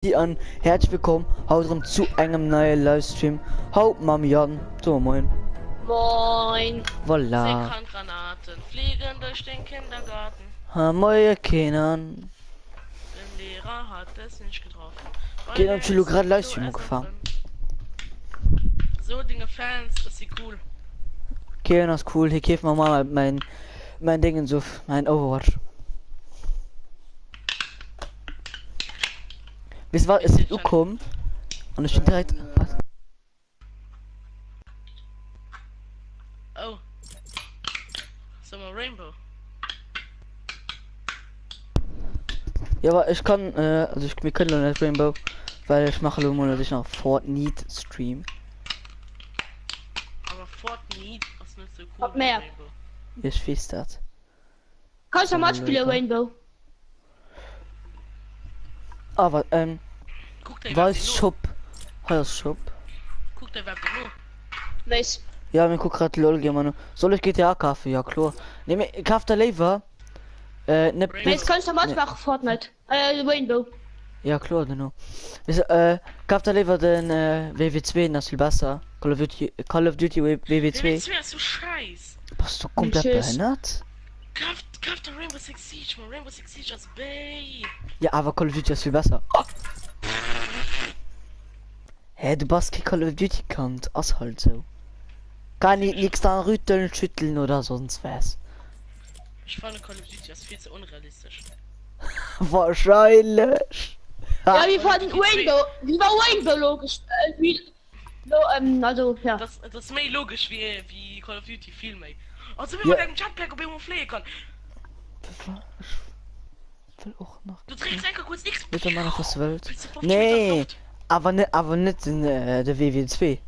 An häerzlech wëllkomm haut erëm zu engem neie Livestream haut mam Yann. So moin. Moin. Voilà. Handgranaten fliegen durch den Kindergarten. Ha moie Kenan. Den Lehrer hat es nicht getroffen. Kenan ech hu lo grad Livestream ugefaang. So dinge Fans, das si cool. Kenan ass cool, hie keeft mer mol mäin mäin Dingens of, mäin Overwatch. Wees wat, ech sinn ukomm an ech sinn direkt was? Oh. Summer Rainbow. Ja, aber ich kann, äh, also ich, wir können nicht Rainbow, weil ich mache lo mal nach Fortnite Stream. Aber Fortnite ist nicht so cool. Hab mehr. Ich wees dat. Kannst du mal spielen Rainbow? Aber ähm, Weiß Shop. Hei ass Shop. Kuck der Web no. Wees. Ja, mir kuck grad LOL Gamer no. Soll ich GTA kaufen? Ja kloer. Nee, mee kaf der léiwer äh, net Wees kannst du mal machen Fortnite. Äh, Rainbow. Ja kloer duerno. Wees äh, kaf der léiwer den äh, WW2, den ass vill besser. Call of Duty, Call of Duty WW2. WW2 ass so scheiß. Bass du komplett behënnert? Kauft, kauft der Rainbow Six Siege, man. Rainbow Six Siege ass béi. Ja, awer Call of Duty ass vill besser. Hä, du bass kee Call of Duty Kand, ass halt sou. Kann ich nix dran rütteln, schütteln oder sonst was. Ech fannen Call of Duty ass vill ze onrealistesch. Wahrscheinlech. Ja, wie war den Rainbow? Wie war Rainbow logisch? Äh, wie, lo, ähm, also, ja. Das, das ass méi logesch wéi, wéi Call of Duty, vill méi. Also wéi Ja. mat engem Jetpack op eemol fléie kann. Ech wëll och nach. Du drécks enker kuerz X. Bitte mach was du wëlls. Bist du 50 Meter an Nee, d'Loft. awer net, awer net den, äh, de WW2.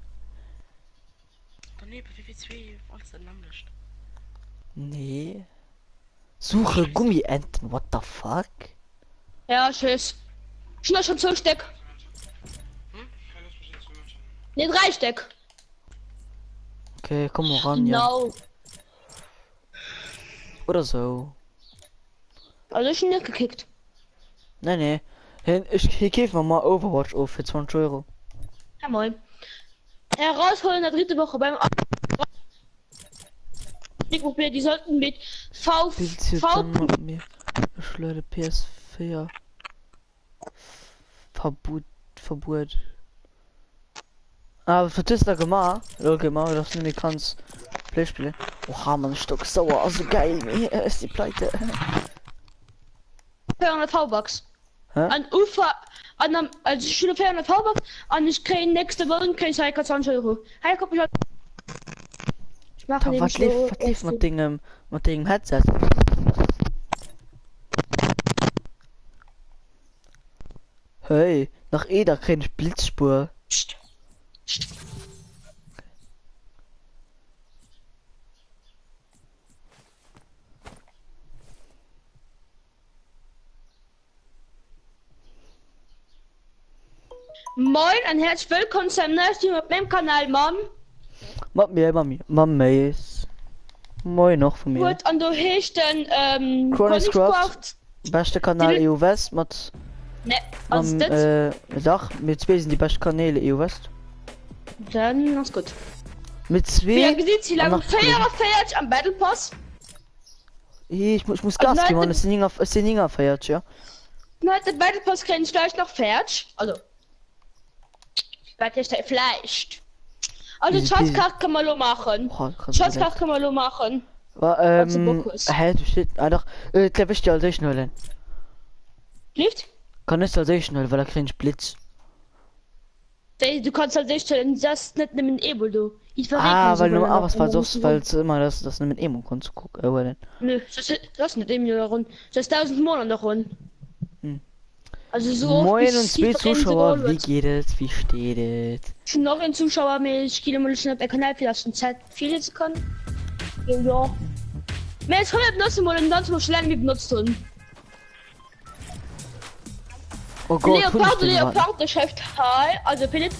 Daneben WW2 alles dat nämmlecht. Nee. Suche Gummienten, what the fuck? Ja, tschüss. Schon schon zwei Stück. Hm? Ne, drei Stück. Okay, komm mal ran, ja. Genau. Oder so. Also ich nicht gekickt. Nee, nee. Hin, ich, hier käfen wir mal Overwatch auf für 20 Euro. Ja, moin. Herausholen der dritte Woche beim Die sollten mit V Spielst du V dann mat mir? Ech luede PS4 Verbot Verbuet. Ah, wat hues de da gemaach? Lol gemaach, dass du net méi kanns Play spillen. Oha Mann, stock sauer, ass sou geil, mee ech si pleite. 400 V-Bucks. Hä? An Ufer an am also ich hun 400 V-Bucks an ich kréien nächste Mount kréien ich hei 20 Euro. Hei kommt mich an. Ich mache Da, nämlich wat leeft, lo wat leeft mat dengem, mat dengem Headset? Hey, nach ee, da kréien ech Blitzspuer. Psst. Psst. Moin an herzlich willkommen zu einem neuen Stream auf meinem Kanal, Mom. Mat mir, mat mir, mam Mace. Moin och vu mir. Huet an do heescht den ähm, Chronicles Craft. Craft. Beschte Kanal Die- EU West mat Ne, ass mam dat? äh, dach, mir zwee sinn déi bescht Kanäle EU West. Dann ass gut. Mit Wie ihr zwee gesehen, sie an lang nach Kollegen. 44 am Battle Pass. Hey, ich, ich muss Also Gas geben, Mann. Leute, Es sind 9, es sind 9 feiert, ja. Leute, Battle Pass kriegen ich gleich noch fertig. Also, warte, ich vielleicht. Also, Easy peasy. Schatzkarte kann man lo machen. Oh, krass, Schatzkarte kann man lo machen. Wa, Falls du ähm, Bock hast. hä, du steht, ah doch, äh, glaub ich dir als ich holen. Lift? Kann ich als ich holen, weil er kriegt einen Blitz. Du kannst halt echt das net nëmmen Ebol do. Ich Ah, weil nur, ah, was war sonst, weil es immer das, das mit Emo konntest du gucken, äh, holen. Nö, das, das net Emil run. Das 1000 Monat noch run. Hm. Also so oft, Moin bis und zwei jiddereen se Zuschauer, geholt wie huet. geht es, wie steht es? Schon noch en Zuschauer mee ich gi mol schnell op Kanal fir dass den Chat virliese kann. Jo jo. Mee ech kann net benutzen mol en ganz mol schon lange benutzt hunn. Oh Gott, hunn ech Leopardo den iwwerhaapt nach? Leopardo schreift hi, also Philipp.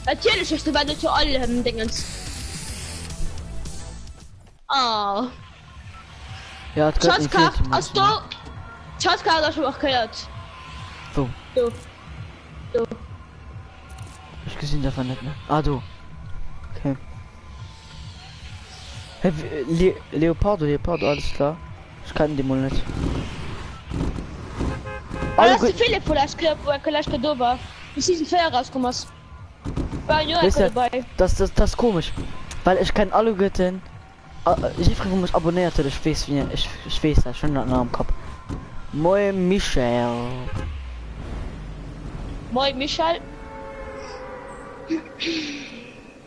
Natierlech hues du war zu allem Dingens. Ah. Ja, et gëtt Schatzkaart ass do. Schatzkaart ass schon markéiert. Wou? Do. Do. Ech gesinn se einfach net méi. Ah do. Okay. Hä, Le Leopardo, Leopardo, alles klar. Ech kennen déi mol net. Alle ah, Philipp vu last Club, wo er last do war. Wie Season 4 rauskomm ass. War jo Weißt du, dabei. das, das, das ist komisch. Weil ich kenn alle Götten. Jiddweree wou mech abonnéiert huet, ech weess wien, ech, ech weess dat, ech hunn dat nach am Kapp. Moin Michel. Moin Michel.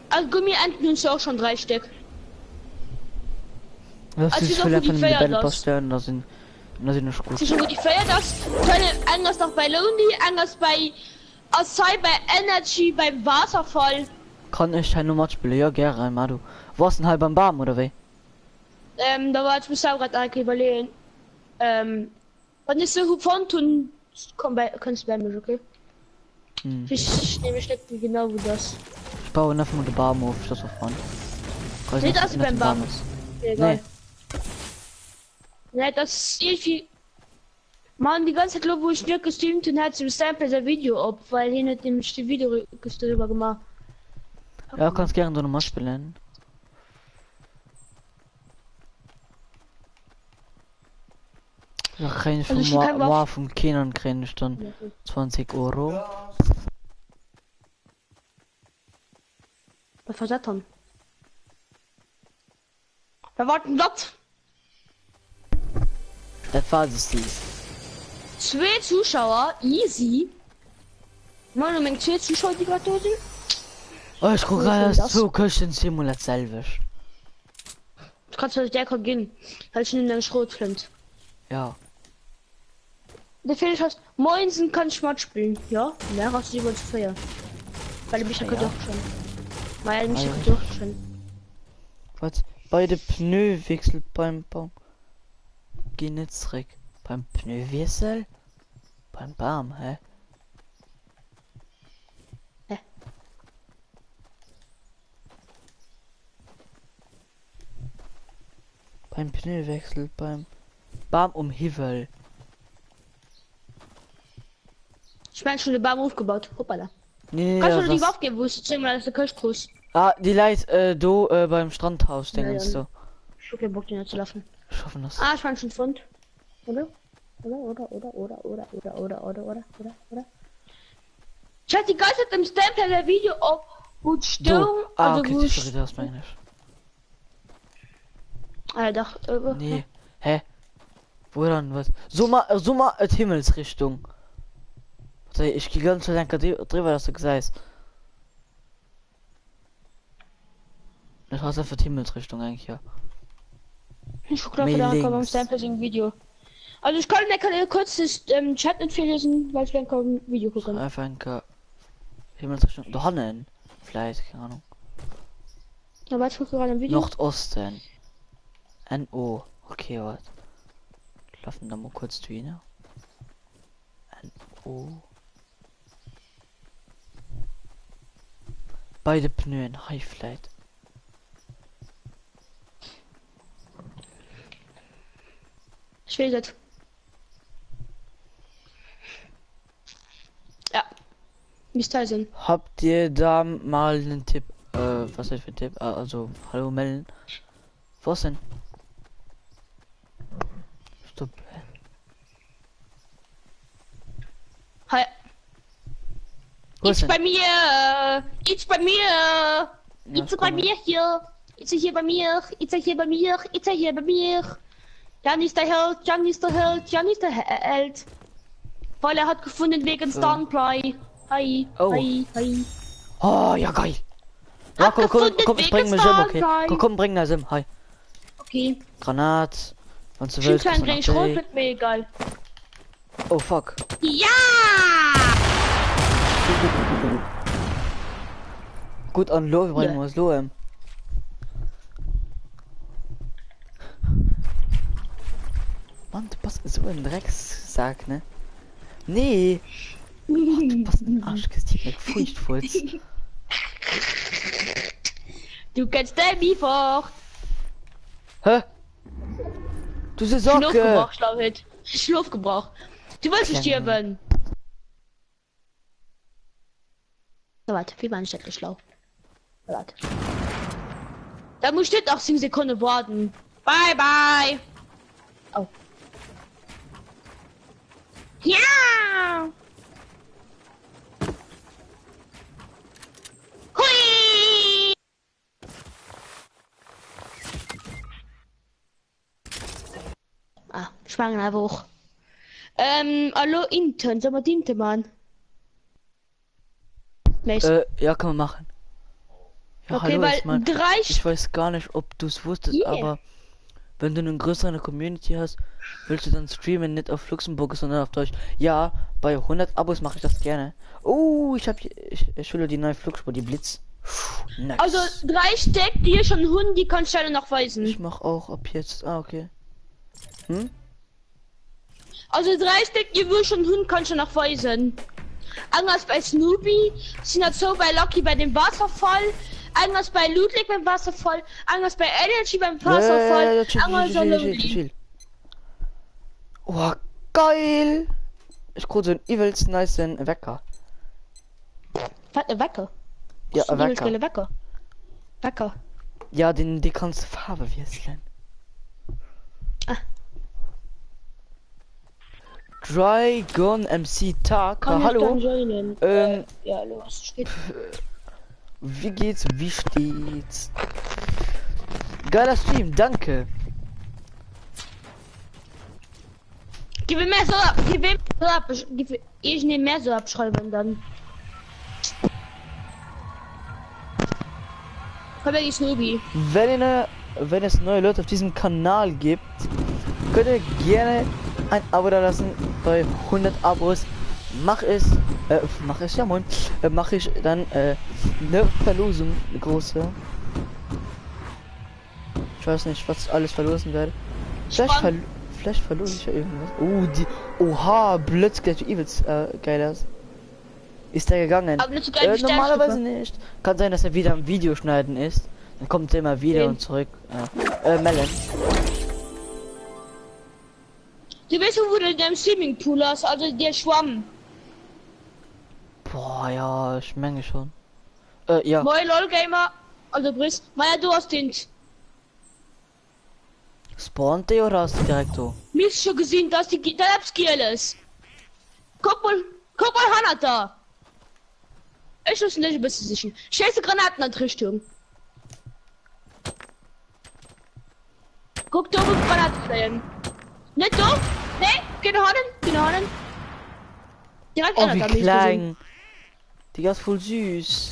Also Gummienten hunn och schon 3 Stéck. Das Also ist wéi vielleicht déi von den 4 Battle Pass ass. stellen, da sind, da sind ech gut. Si schon wou déi 4 ass. Kënnen eng ass nach bei Lonely, eng ass bei ass hei bei Energy beim Waasserfall. Kann ech hei no matspillen? Jo gären, Madu. Wou ass den hei beim Bam oder wéi? Ähm, da war ech muss selwer grad nach eng Kéier iwwerleeën. Ähm, wann ech se hu fonnt hunn, komm bei, kënns du bei mech, okay? Hm. Ich nehme ich net genau wo das. Ich baue einfach mal den Baum auf, das war fun. Weiß Nee, nicht, das ist nicht beim den Baum Baum. ist. Egal. Nee. Nee, das ist irgendwie. Mann, die ganze Zeit, wo ich nicht gestreamt habe, hat zum Sample sein Video op, weil hien huet nämlich de Video darüber gemacht. Ja, kannst gerne do noch matspillen. Da kréien ech Also vum ich kann Moi Waff. vum Kenan kréien ech dann 20 Euro. Was war das dann? Wer war denn das? Dat war de Steve. Zwee Zuschauer, easy. Mann, um eng zwee Zuschauer, déi grad do sinn. Oh, ech krut Wou grad ass denn aus das? zwou Këschten zweemol dat selwecht. Du kannst mir der ginn, well ech hunn eng Schrotflënt. Ja. De Felix heißt Moinsen kann ich matspillen. Ja, mehr als 7 zu 4. Weil Micha Ja. könnte auch schon. Weil Micha Ah, ja. könnte auch schon. Wat? Bei de Pneuwichsel beim Baum. Geh net zréck. Beim Pneuwiessel? Beim Bam, hä? Hä? Beim Pneuwechsel, beim Bam um Hiwwel. Ich mein schon den Baum aufgebaut. Hoppala. Nee, nee, Kannst du das mir die ass. Waffe geben, wo ich zehnmal aus der Kirche kriegst? Ah, déi läit äh, do äh, beim Strandhaus Ja, dingens ja. do. Ich hab keinen Bock, den zu laufen. Ech hoffen dass. Ah, ich fand schon Fund. Oder? Oder, oder, oder, oder, oder, oder, oder, oder, oder, oder, oder. Ich hatte die ganze Zeit im Stempel der Video op, wo die Do. Störung, Ah, also okay, wo sorry, ich. dat ass mengen ech. Ah, doch, äh, Nee. Hä? Wo dann was? So mal, so mal et Himmelsrichtung. Warte, ich geh ganz schnell enker driwwer, dass du gesäis. Dat ass einfach d'Himmelsrichtung eigentlich, ja. Ich guck grad Méi wieder beim links. Stempel ein Video. Also ich kann, ich kann kurz das ähm, Chat nicht viel lesen, weil ich dann kaum Video gucken. Einfach enker Himmelsrichtung. Do hannen. Vielleicht, keine Ahnung. Aber ich gucke gerade ein Video. Nordosten. NO. Okay, warte. Laufen da mal kurz drüber. NO. Bei de Pneuen, hei vielleicht. Ich will das. Ja. Wie sind. Habt ihr da mal einen Tipp? Äh, was ist für ein Tipp? Äh, also, hallo melden. Was denn? Stopp. Hi. Wo It's ist denn? bei mir. It's bei mir. Ja, It's ich bei komme. mir hier. It's hier bei mir. It's hier bei mir. It's hier bei mir. Jan ist der Held. Jan ist der Held. Jan ist der Held. Weil er hat gefunden wegen So. Starnplay. Hi. Oh. Hi. Hi. Oh, ja geil. Ja, Hab komm, komm, gefunden komm, ich wegen bring mich um, okay. Starnplay. Komm, komm, bring das um. Hi. Okay. Granat. Wann du Schön willst, klein kriegst du bring noch ich rot D. mit mir egal. Oh fuck. Ja! Gut an Lo, wir bringen Ja. uns Lo um. Mann, du bist so ein Dreckssack, ne? Nee. Oh, du bist ein Arschgesicht mit Furchtfurz. Du kennst Debbie fort. Hä? Du se Schlaf Socke! gebraucht, Schlauhit. Schlaf gebraucht. Du willst nicht Kleine. sterben. So wat, wéi war ech dat schlau? Wat? Da muss ich net 18 Sekunde warten. Bye bye. Oh. Ja! Hui! Ah, ich meine einfach auch. Ähm, hallo Intern, soll man die Intern machen? Äh, ja, kann man machen. Ja, Okay, hallo weil erstmal. drei Ich weiß gar nicht, ob du es wusstest, Yeah. aber wenn du eine größere Community hast, willst du dann streamen, nicht auf Luxemburg, sondern auf Deutsch. Ja, bei 100 Abos mache ich das gerne. Oh, ich habe ich, ich hole die neue Flugspur, die Blitz. Nice. Also drei Stück, die ich schon hun, die kannst du alle noch weisen. Ich mach auch ab jetzt. Ah, okay. Hm? Also drei Stück, die wir schon hun, kannst du noch weisen. Anders bei Snoopy, sind das so bei Lucky bei dem Wasserfall, anders bei Ludwig beim Wasserfall, anders bei Energy beim Wasserfall, Ja, ja, ja, chill, anders chill, bei chill, chill, Lonely. chill. Oh, geil! Ich krieg so einen übelst nice Wecker. Was, ein Wecker? Ja, Was ist ein Wecker. geiler Wecker? Wecker. Ja, den, die kannst du Farbe wechseln. Ah. Dragon MC Tag. Kann ich Hallo. dann joinen? Ähm, Ja, los, steht. wie geht's? Wie steht's? Geiler Stream, danke. Gib mir mehr so ab, gib mir so ab, gib ich nehme mehr so abschreiben dann. Komm her, die Snoopy. Wenn ihr, wenn es neue Leute auf diesem Kanal gibt, könnt ihr gerne ein Abo da lassen. Bei 100 Abos mach es, äh, mach es ja moin, äh, mach ich dann äh, eine Verlosung, eine große. Ich weiß nicht, was alles verlosen werde. Vielleicht, Spannend. verl vielleicht verlose ich ja irgendwas. Oh, die, oha, Blitz gleich übelst äh, geil aus. Ist der gegangen? Aber nicht so geil Äh, wie normalerweise Sternschnuppe. nicht. Kann sein, dass er wieder am Video schneiden ist. Dann kommt er immer wieder Wen? und zurück. Äh, äh Melon. Du weißt, wo du in deinem Swimmingpool hast, also der Schwamm. Boah, ja, ich menge schon. Äh, ja. Moin LOL Gamer, also Briss, Maja, du hast den. Spawnt der oder hast du direkt so? Mir ist schon gesehen, dass die da hab's ist. Guck mal, guck mal, Hanna da. Ich muss nicht ein bisschen sicher. Scheiße Granaten an die Richtung. Guck da, wo Granaten stehen. Nicht da? Nee, geh nach hinten, geh nach hinten. Direkt Oh, einer wie da, mir ist gesehen. klein. Die ist voll süß.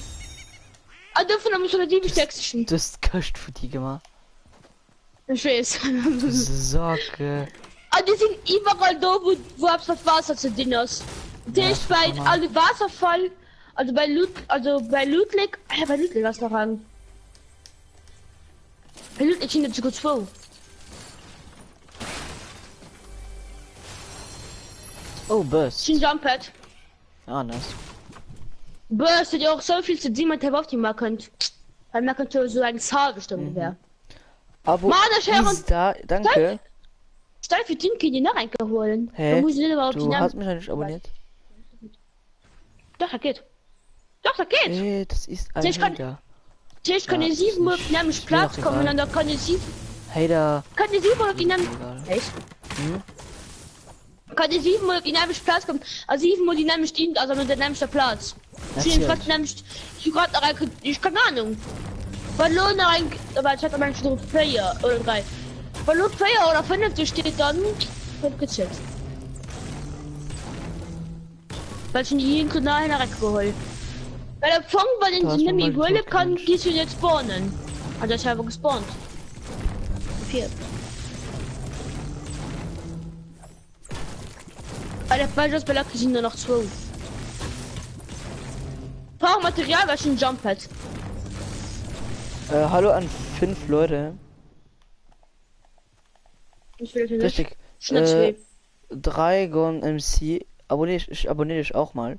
Ah, dürfen wir schon die bestärksten. Du hast Köst für die gemacht. Ich weiß. Du Socke. Ah, die sind überall da, wo, wo hab's was Wasser zu tun ist. Der Ja, ist bei normal. also Wasserfall, also bei Lut, also bei Ludwig, äh, bei Ludwig was noch an. Bei Ludwig sind jetzt sogar zwei. Oh, Burst. Sind Jump Pad. Ah, nice. Burst hat ja auch so viel zu tun, man auf die man könnt. Weil man könnte so eine Zahl bestimmt wäre. Abo Mann, das Herren- ist da. Danke. Stein für den kann ich noch reingeholen. Hä? Da muss ich nicht überhaupt Du die Namen- hast mich ja nicht abonniert. Doch, das geht. Doch, das geht. Ey, das ist ein Ich kann- Hater. Ich kann Ja, die ist sieben Mal nicht- nämlich ist mir Platz doch kommen egal. und dann kann ich sieben, Hater. kann ich sieben Mal auf die Namen. Egal. Echt? Hm? Kann ich siebenmal auf dynamisch Platz kommen? Also siebenmal dynamisch dient, also mit dynamischer Platz. Ich Erzähl. grad dynamisch, ich grad noch ein, ich keine Ahnung. Verloren ein, aber ich hatte meinen schon Player oder drei. Verloren Player oder 50 steht dann, wird gezählt. Weil schon jeden Kanal geholt. Weil der Fong bei den Du hast mir Nimi mal die Wille Tod kann, gewünscht. die sind jetzt spawnen. Also ich habe gespawnt. Vier. Alter, bei das bei Lucky sind nur noch zwei. Brauch Material, weil ich ein Jump Pad. Äh, hallo an fünf Leute. Ich will das nicht. Richtig. Schon äh, Äh, zwei. Dragon MC. Abonniere ich, ich abonniere dich auch mal.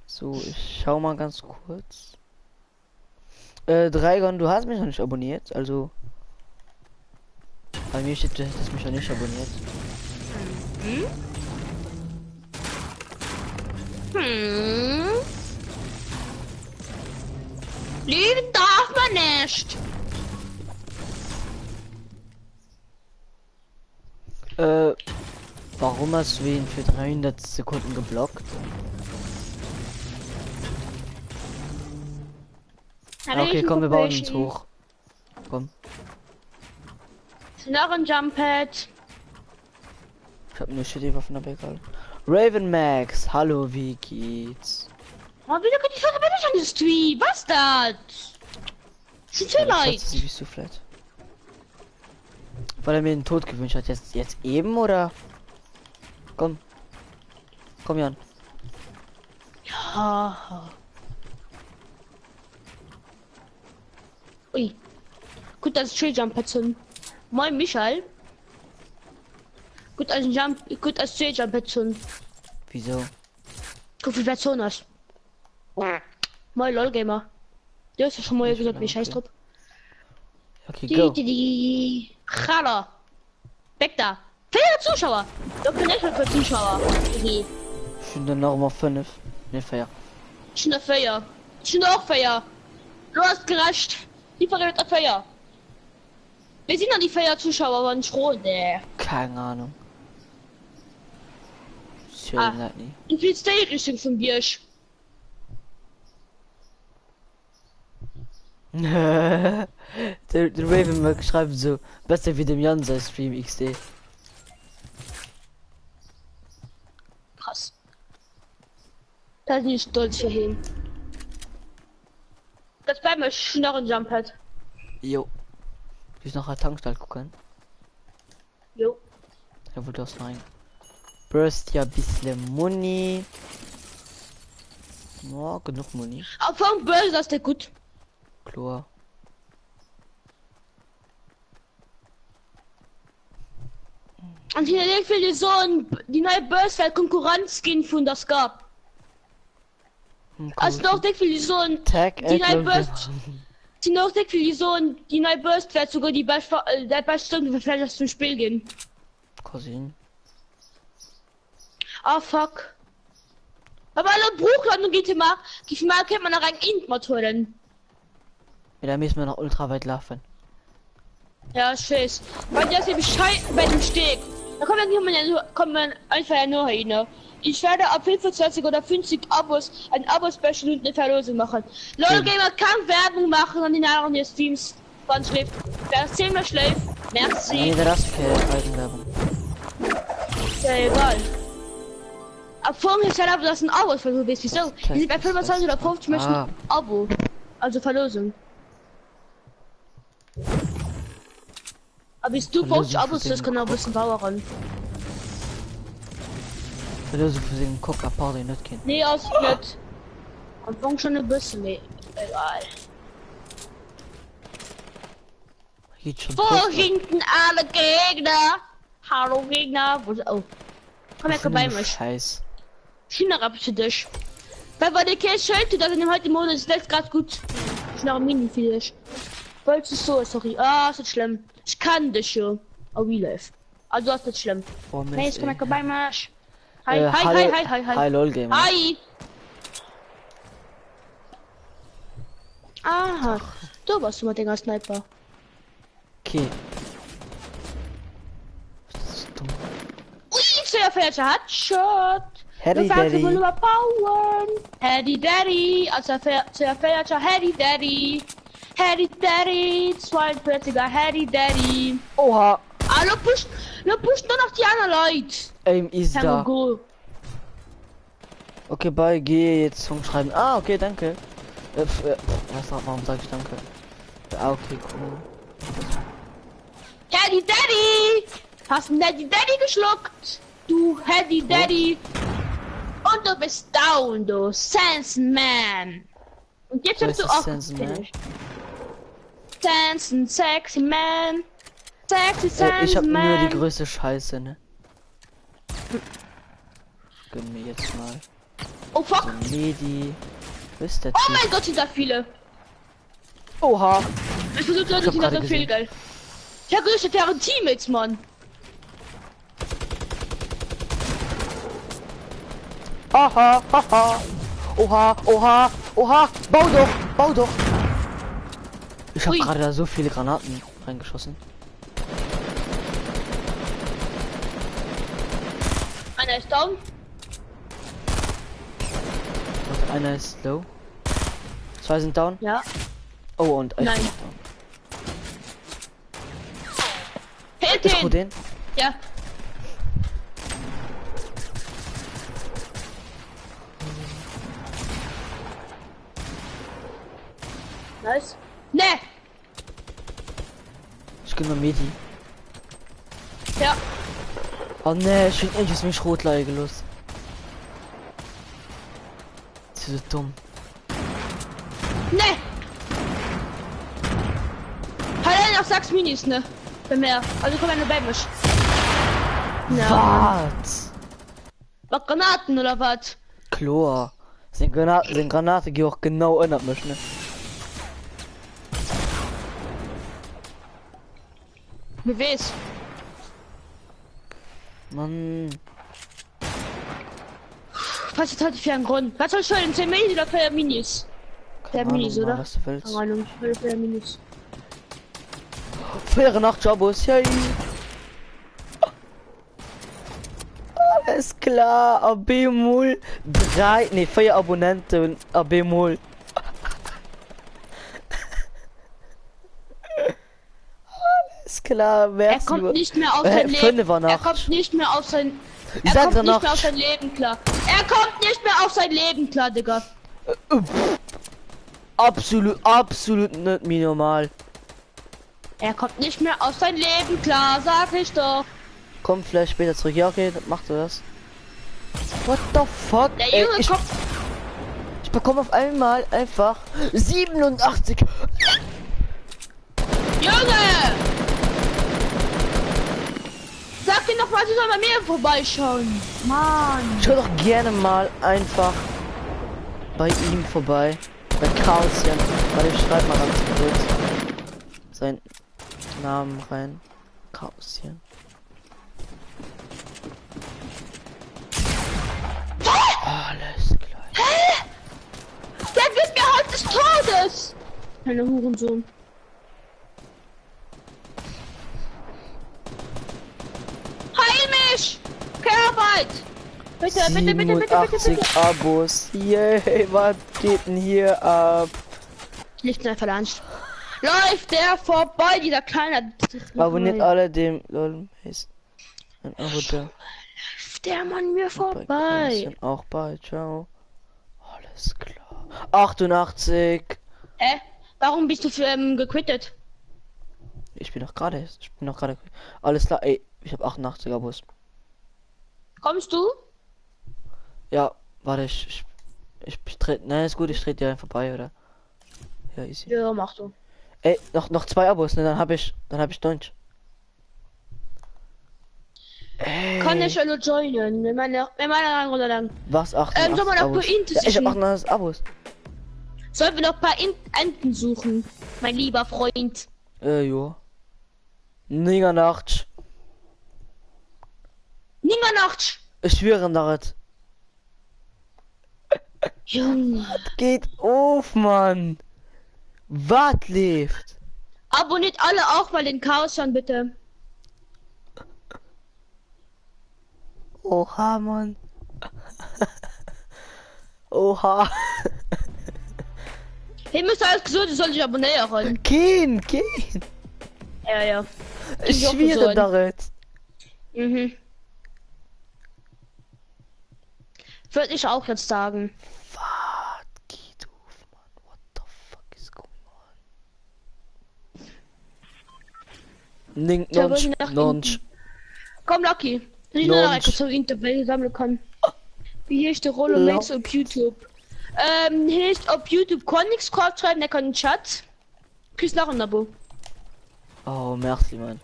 So, ich schau mal ganz kurz. Äh, Dragon, du hast mich noch nicht abonniert, also. Bei mir steht, du hättest mich noch nicht abonniert. Hm. Lügen darf man nicht. Äh, warum hast du ihn für 300 Sekunden geblockt? Okay, komm, wir bauen uns hoch. Komm. Noch ein Jump Pad. Ich hab nur shitty Waffen, aber egal. Raven Max, hallo, wie geht's? Oh, wieso kann ich bin ich an der Stream? Was das? Schon zu leid. Sie bist du flat. Weil er mir den Tod gewünscht hat. Jetzt, jetzt eben oder? Komm. Komm, Jan. Ja. Ui. Gut, dass ich Jump Pads hun. Moin Michael. Gut als Jump, gut als Jump Pads hun. Wieso? Guck wie Person ass. Moin lol Gamer. Du hast ja schon mal gesagt, mir scheiß drauf. Okay, Die, go. die, die. Challa. Weg da. Vier Zuschauer. Doch bin ich für Zuschauer. Nee. Ich finde noch mal fünf. Ne, fair. Schon der Feier. Schon auch Feier. Du hast gerecht. Die verrät der Feier. Wir sind an die Feier Zuschauer waren schon. Nee. Keine Ahnung. Schön, Ah. nie. Du willst die Richtung von Birsch. Der, der Raven Max schreibt so, besser wie dem Jan sein Stream XD. Krass. Da bin ich stolz für hin. Das bleibt mir schnarren Jump Pad. Jo. Ich nach der Tankstelle gucken. Jo. Er wollte das rein. Burst ja bisschen Money. Ja, genug Money. Aber vom Börse ist der gut. Chlor. Und hier will die so ein, die neue Börse weil Konkurrenz gehen von das gab. Hm, Also noch dick will die so ein, Tag die neue Börse, die noch dick will die so ein, die neue Börse wird sogar die beste, äh, der beste Stunde vielleicht erst zum Spiel gehen. Cousin. Ah fuck. Aber alle Bruchlandung geht immer, die mal kennt man nach einem Int-Motoren. Ja, da müssen wir noch ultra weit laufen. Ja, scheiß. Weil das eben Schei bei dem Steg. Da kommt dann jemand, ja kommt man einfach ja nur hin. Ne? Ich werde ab 25 oder 50 Abos ein Abo-Special und eine Verlosung machen. LOL Gamer kann Werbung machen an den anderen hier Streams. Wann schläft? Wer zehnmal schläft. Merci. Nee, das ist keine Eigenwerbung. Ja, egal. Ab vorhin ist ja das ein Abo, weil du weißt wieso. Die sind bei 25 oder 50 möchten Ah. Abo. Also Verlosung. Aber bist du Verlosung 50 Abos, für das den kann auch ein bisschen dauern. Verlosung für den Coca Party nicht gehen. Nee, aus nicht. Am Anfang schon ein bisschen, nee. Egal. Geht schon. Wo tot. hinten alle Gegner? Hallo Gegner. Wo oh. Komm her, komm bei mir. Scheiß. China für dich. Weil bei der Käse scheint, dass in dem heutigen Monat ist das gerade gut. Ich noch ein Mini für dich. Wolltest du so, sorry. Ah, ist nicht schlimm. Ich kann dich schon. Oh, wie life. Also ist nicht schlimm. Boah, Hey, Mist, jetzt komm ey. her, komm bei mir. Hi, Äh, hi, hallo- hi, hi, hi, hi. Hi, lol Gamer. Hi. Aha. Du warst immer der Sniper. Okay. Das ist dumm. Ui, sehr falscher Headshot. Harry Du fährst Daddy. wohl überbauen. Harry Daddy, also sehr falscher Harry Daddy. Harry Daddy, 42er Harry Daddy. Oha. Ah, lo push, lo push nur noch die anderen Leute. Aim ist da. Go. Okay, bye, gehe jetzt zum Schreiben. Ah, okay, danke. Äh, pf, äh, pf, was, warum sag ich danke? Ah, okay, cool. Harry Daddy! Hast einen Daddy Daddy geschluckt? Du Harry Daddy. Und du bist down, du Sense Man. Und jetzt Wer bist ist du das auch Sense Man? finished. Sensen Sexy Man. Sexy Äh, Sense ich hab nur Man. die größte Scheiße, ne? Gönn mir jetzt mal. oh fuck. So ein Lady. Wo ist der Oh Typ? mein Gott, sind da viele. Oha. Ich versuche Leute, hab sind da gerade so viele, gesehen. geil. Ich hab gedacht, das wären Teammates, Mann. Aha, haha. Oha, oha, oha. Bau doch, bau doch. Ich habe gerade da so viele Granaten reingeschossen. Einer ist down. Und einer ist low. Zwei sind down. Ja. Oh, und ich Nein. bin down. Hit Ich ihn. den. Ja. Nice. Ne. Ich geh mal Medi. Ja. Oh ne, ich bin endlich mich Rotleige los. Das ist so dumm. Ne. Hat er noch sechs Minis, ne? Bei mir. Also komm nur bei mich. Ja. Was? Was Granaten oder was? Chlor. Sind Granaten, sind Granate, die auch genau erinnert mich, ne? Wie weiß? Mann. Was ist heute für ein Grund? Was soll schon? 10 Minis oder 4 Minis? Keine Der Minis, Ahnung, Mann, oder? was du willst. Keine Ahnung, ich will 4 Minis. Faire Nacht, Jabos, yay. Alles klar, AB Mul 3, ne, 4 Abonnenten, AB Mul. Alles klar, Er merci. kommt nicht mehr auf Äh, sein Leben. fünf war Er Nacht. kommt nicht mehr auf sein. Er Sag kommt nicht danach. mehr auf sein Leben klar. Er kommt nicht mehr auf sein Leben klar, Digga. Absolut, absolut nicht mir normal. Er kommt nicht mehr auf sein Leben klar, sag ich doch. Kommt vielleicht später zurück. Ja, okay, dann macht du das. What the fuck? Der Ey, Junge ich, kommt. ich bekomme auf einmal einfach 87. Junge! Sag dir noch mal, sie soll bei mir vorbeischauen. Mann. Schau doch gerne mal einfach bei ihm vorbei. Bei Karlschen. Warte, ich schreib mal ganz kurz seinen Namen rein. Karlschen. Alles klar. Der gibt mir halt des Todes. Kleine Hurensohn. Heil mich! Kehrarbeit! Bitte, bitte, bitte, bitte, bitte, 87 bitte. Abos. Yay, was geht denn hier ab? Nicht mehr verlanscht. Läuft der vorbei, dieser kleine. Abonniert alle dem lol Mace. Ein Abo da. Läuft der Mann mir Bei vorbei. Karlschen auch bei. Ciao. Alles klar. 88. Hä? Warum bist du für, ähm, gequittet? Ich bin noch gerade. Ich bin noch gerade. Alles klar. Ey, ich habe 88 Abos. Kommst du? Ja, warte, ich ich ich, ich trete. Nein, ist gut, ich trete dir vorbei, oder? Ja, easy. Ja, mach du. Ey, noch noch zwei Abos, ne? Dann habe ich dann habe ich 90. Ey, Kann ich alle joinen? Wenn meine, wenn meine Rang oder lang. was 88 Ähm, soll man noch Abos? paar Intis Ja, ich habe suchen? 88 Abos. Sollen wir noch ein paar In Enten suchen? Mein lieber Freund. Äh, jo. Niger Nacht. Ningernacht! Ich schwöre daran. Junge. Geht auf, Mann. Was lebt? Abonniert alle auch mal den Chaos schon, bitte. Oha, Mann. Oha. Hey, müsst alles gesund, soll ich abonnieren. Kein, kein. Ja, ja. Ich Ich auch schwöre gesund. daran. Mhm. Würde ich auch jetzt sagen. Was geht auf, Mann? What the fuck is going on? Ning, Ja, nonch, aber nach nonch. Komm, Lucky. Ich Nonch. noch so Intervall sammeln kann. Wie hier ist die Rolle Lau- Mates auf YouTube. Ähm, hier ist auf YouTube Conix schreiben, der kann in den Chat. Küss nach ein Abo. Oh, merci, Mann.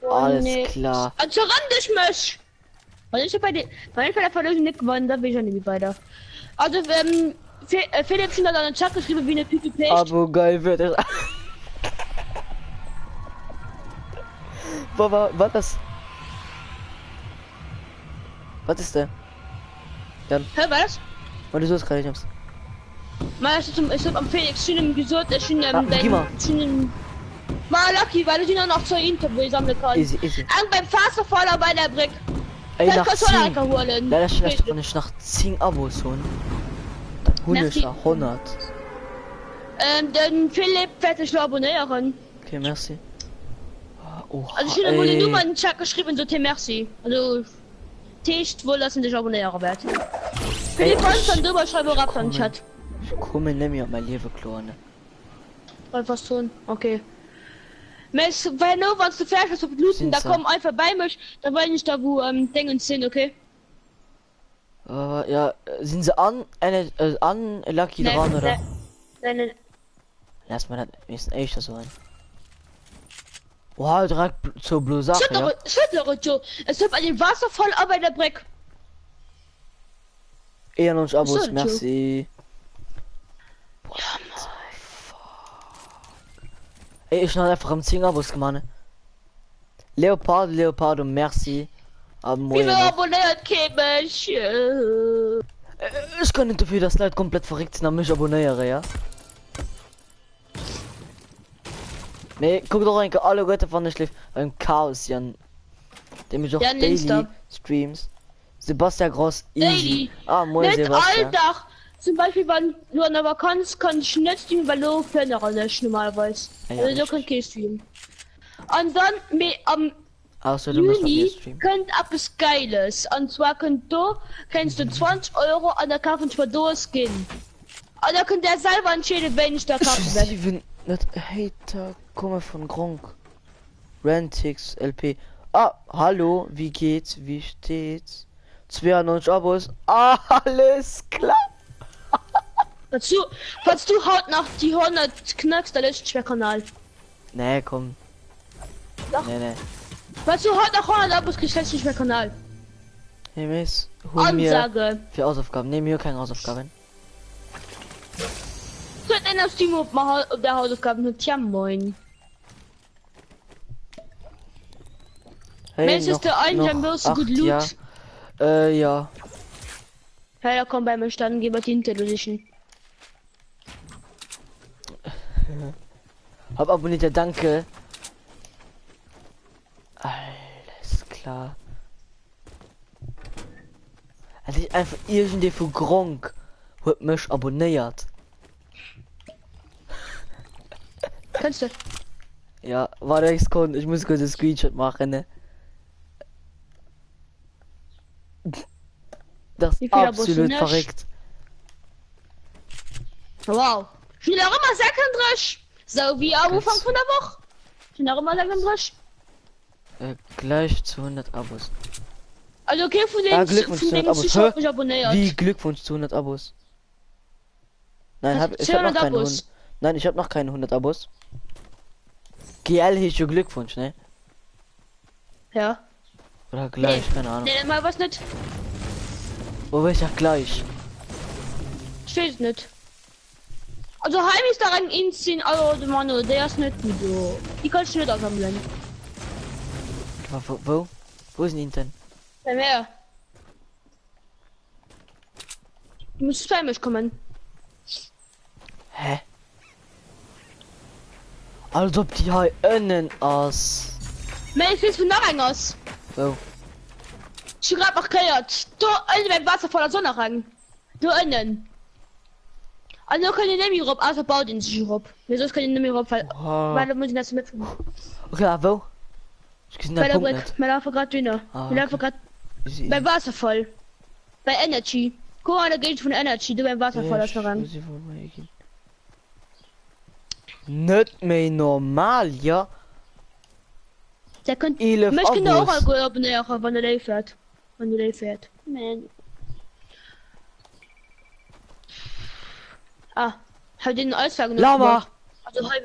Alles nee. klar. Also ran dich mich! Weil ich hab bei den, weil ich bei der Verlosung nicht gewonnen, da bin ich ja nicht weiter. Also, ähm, äh, Philipp schon hat an den Chat geschrieben, wie eine Tüte Pech. Abo geil wird es. War, war, war das? Was ist der? Jan. Hä, was? Ma du soos grad eppes. Ma ech zum ech am Felix hun em gesot ech hun Ah, em gi dein mer. hun em Ma lucky well et sinn nach zwou Inter wou ee sammele kann. Easy, easy. Eng beim Waasserfall a bei der Bréck. Ey, Vielleicht nach kannst du auch 10. noch einen holen. Leider schlecht, wann ech nach 10 Abos hunn. Dann hunn ech Merci. der 100. Ähm, den Philipp wäert dech lo abonnéieren. Okay, merci. Oha, Also ech hunn emol den ey. Numm an den Chat geschriwwen, sot hie Merci. Also D'heescht wuel dass en dech abonnéiere wäert. Ey, Philippe wanns ech, dann drüber schreif och ech eppes an den kommen, Chat. ech kommen net méi op mäi Liewe kloer, ne. Einfach soen okay. Mä es well no wanns du fäerdeg bass mat looten Sinn da se. komm einfach bäi mech, da weisen ech der wou Déngens sinn okay. Äh, ja, sinn se an, äh, an Lucky Nee, dran, oder? nee, nee, nee. Lass mal dat missen éischter soen. Wow, direkt zur blo Sache, ja. Schëtter et jo. Es huet bei dem Waasserfall a bei der Bréck. 91 Abos, merci. What the fuck? Ey, ich hab einfach am 10 Abos gemacht. Ne? Leopardo, Leopardo, merci. A Wie moien viel och. abonnéiert kee mech? Ech kann net dofir, dass Leit komplett verréckt sinn a mech abonéiere, ja? Mee kuckt och enke alleguerte wann ech lief beim Chaos Jan, dee mécht och Jan Daily Linster. Streams. Sebastian Gross, easy. Daily. Ah, moin Net all Sebastian. Dag. Zum Beispill wann lo an der Vakanz kann ech net streamen, well lo plënneren ech normalerweis. Ah ja, Also do richtig. kënnt kee Stream. An dann mee am Ausser du mëss mat mir Juni Stream. kënnt eppes Geiles. An zwar kënnt do kréins du 20 Euro an da kafen ech mer do e Skin. An da kënnt där selwer entscheeden wéin ech da Ech kafe hu wäert. 7 net Hater komme vun Gronkh Rantix LP Ah hallo wéi geets wéi steets 92 Abos alles klar. Falls du, falls du haut nach déi 100 knacks, da löscht ech mäi Kanal. Nee komm. Dach. Nee nee. Falls du haut nach 100 Abos kriss, löscht ech mäi Kanal. Hey Miss, hu mir Ansage. fir Hausaufgaben? Nee mir hu keng Hausaufgaben. Huet een aus Team op mer op der Hausaufgaben huet? Tja moin. Hey, Meinst noch, du ein noch Jam bloß gut 8, ja. Loot? Äh, ja. Ja, da komm bei mir dann geh bei die Intel sichen. Hab abonniert, ja, danke. Alles klar. Also ich einfach irgendwie vu Gronk huet mech abonnéiert. Kannst du? Ja, warte eng Sekunde, ich muss kurz einen Screenshot machen, ne? Das Wie ist viel Abos absolut hun ech? verrückt. Wow. Schon nach immer 36. So wie am Anfang Ganz von der Woche. Schon nach immer 36. äh, gleich zu 100 Abos. Also okay vun Ah, den Glückwunsch vun zu 100 den Abos. Zuschauer Hä? huet mech abonnéiert. Wie Glückwunsch zu 100 Abos? Nein, Was? hab, ich hab noch 200 keine Abos. 100. Nein, ich hab noch keine 100 Abos. GL hieß jo Glückwunsch, ne? Ja. Oder Nee. gleich, keine Ahnung. Nee, mal was net. Wo welcher gleich? Ich weess et net. Also heim ist da eng Inzin also Manu, der ass net gut do. Déi kannst du net asammelen. Wo, wo? Wo ist denn Inten? Bei mir. Du musst bei mich kommen. Hä? Als ob déi hei ënnen ass. Mä ech weess wou nach eng ass. Wou? Ech hu grad markéiert. Do ënne beim Waasserfall ass och nach eng. Do ënnen. An do kënnt een net méi erop, ausser baut een sech erop. Mee soss kënnt een net méi erop, well Oha. well da muss een dat met. Okay, a wou? Ech gesinn Bei däi der Punkt Bréck. net. Mir lafe grad dohinner. Ah, Mir lafe okay. grad Easy, beim easy. Waasserfall. Bei Energy. Guck mal an der Géigend vun Energy, do beim Waasserfall ass Ech nach eng. muss iwwer mei ginn. Net méi normal, jo. Der könnt 11 mech könnt der och Abos. alleguer abonnéieren, wann der léif wäert. Wann dir léif wäert. Man. Ah, hab den Eiswagen Lama! aufgebaut. Also hei.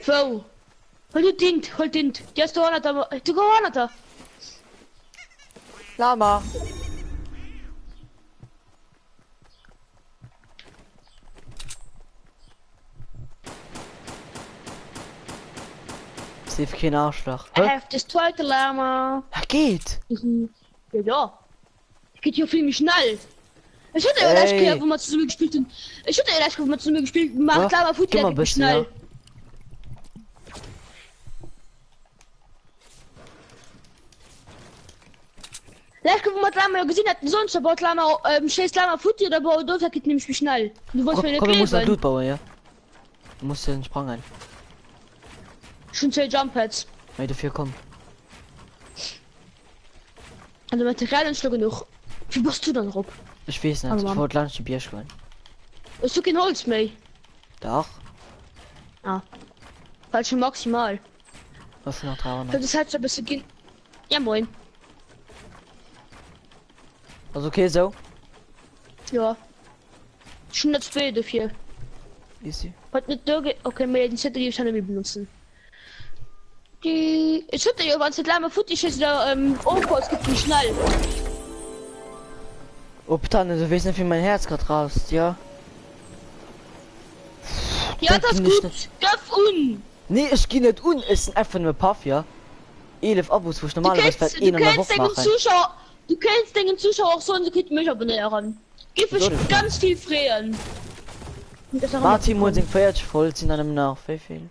Wou? Hol du d'Int, hol d'Int. Déi ass do hannert der, du go hannert der. Lama! Sief keen Arschlach. I Hä? have destroyed the llama. Ja, geht! Mhm. Ja, ja. Geht jo vill méi schnell. Ech hatte jo lescht Kéier, Ey. wou mer zesumme gespillt hunn. Ech hatte jo lescht Kéier, wou mer zesumme gespillt hunn, Ja, maach Lama futti, geh dat mal geht méi bëssen, schnell. ja. Lescht Kéier, wou mer d'Lama jo gesinn haten, sonst da baut Lama, ähm, schéisst Lama futti oder baut of, dat geht nämlech méi schnell. Du wollts Komm, mir net komm, wir müssen gleewen. Loot bauen, ja. Du musst den Sprang ein. Ech hunn 2 Jump Pads. Méi dofir komm. Also Material hunn ech lo genuch. Wéi bass du dann erop? Ech weess net, Hallo ech Mann. wollt laanscht de Bierg goen. Hues du keen Holz méi? Dach. Ah. Well schon maximal. Was nach 300. Das hat schon bisschen ginn. Ja moin. Also okay so. Ja. Schon net zwee dofir. Easy. Wat net do ge okay, mee den Zettel géif ech net méi benutzen. Die ich hatte jo wann du d'Lame futti schéiss oder ähm, ofbaus gëtt méi schnell. Oh Tanne, du weess net wéi mein Herz grad rast, ja? Ja, das Denk nicht gut. Gëff un. Nee, ech ginn net un, ech sinn einfach nëmme paff, ja? 11 Abos, wou ech Du normalerweis kéints, vläit du een an der kéints Woch dengen maachen. Zuschauer, du kéints dengen Zuschauer och soen, se kéinte mech abonnéieren. Giff Soll mech ech ganz vill freeën. Martin huet seng 40 voll, et sinn der nëmmen nach wéi vill?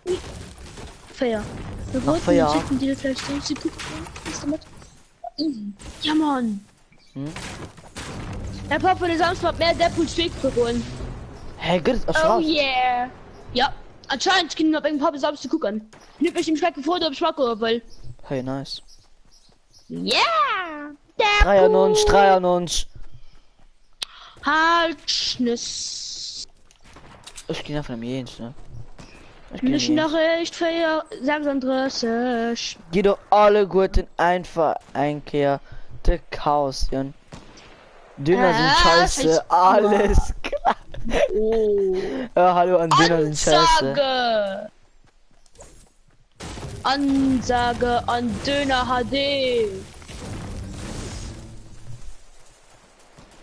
4. Wir Nach wollten 4. schicken dir vielleicht sonst die gucken. Ist damit easy. Ja Mann. Hm? Der Papa würde Samstag mehr Deadpool 2 gucken. Hä, gëtt et Oh yeah. Ja, anscheinend ginn op engem Papa Samstag kucken. Hun mech im Schreck gefreut, ob ich mal gucken will. Hey, nice. Yeah! 93, 93. Halt Schnëss. Ech ginn einfach nëmme eens, ne? Ech ginn Mech nëmme eens. nach echt 4, 36. Gi doch alleguerten einfach eng Kéier de Chaos ginn. Döner sind Ah, scheiße, scheiße. alles klar. Oh. Ja, hallo an Döner sind scheiße. Ansage! Ansage an Döner HD.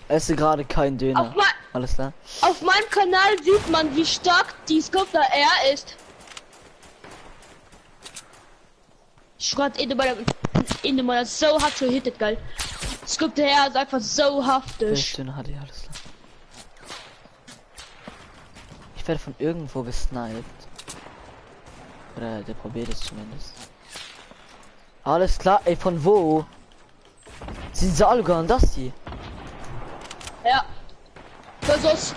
Esse gerade kein Döner. Auf, mein, Alles klar. auf meinem Kanal sieht man, wie stark die Scope R ist. Ich in meiner in meiner so hat schon hittet geil. Scope R ist einfach so haftig. Döner HD, alles klar. Ich werde von irgendwo gesniped. Oder der probiert es zumindest. Alles klar, ey, von wo? Sind sie alle gar das die? Ja. Das ist.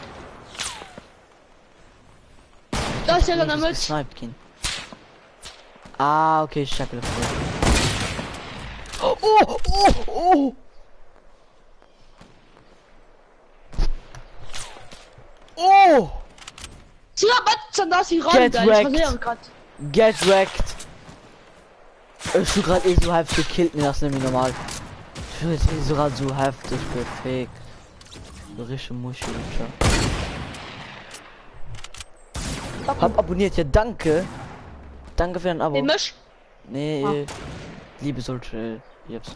Das ist ja dann damit. Gesniped gehen. Ah, okay, ich check Oh, oh, oh, oh! Oh! Get wrecked. Get wrecked! Ech hu grad eh so heftig gekillt, ne, das nämlich normal. Ich bin jetzt eh so grad so heftig gefickt. So richtig Muschi-Lutscher. Hab abonniert, ja danke. Danke für dein Abo. Den Misch. Nee, Ah. Liebe sollte jetzt.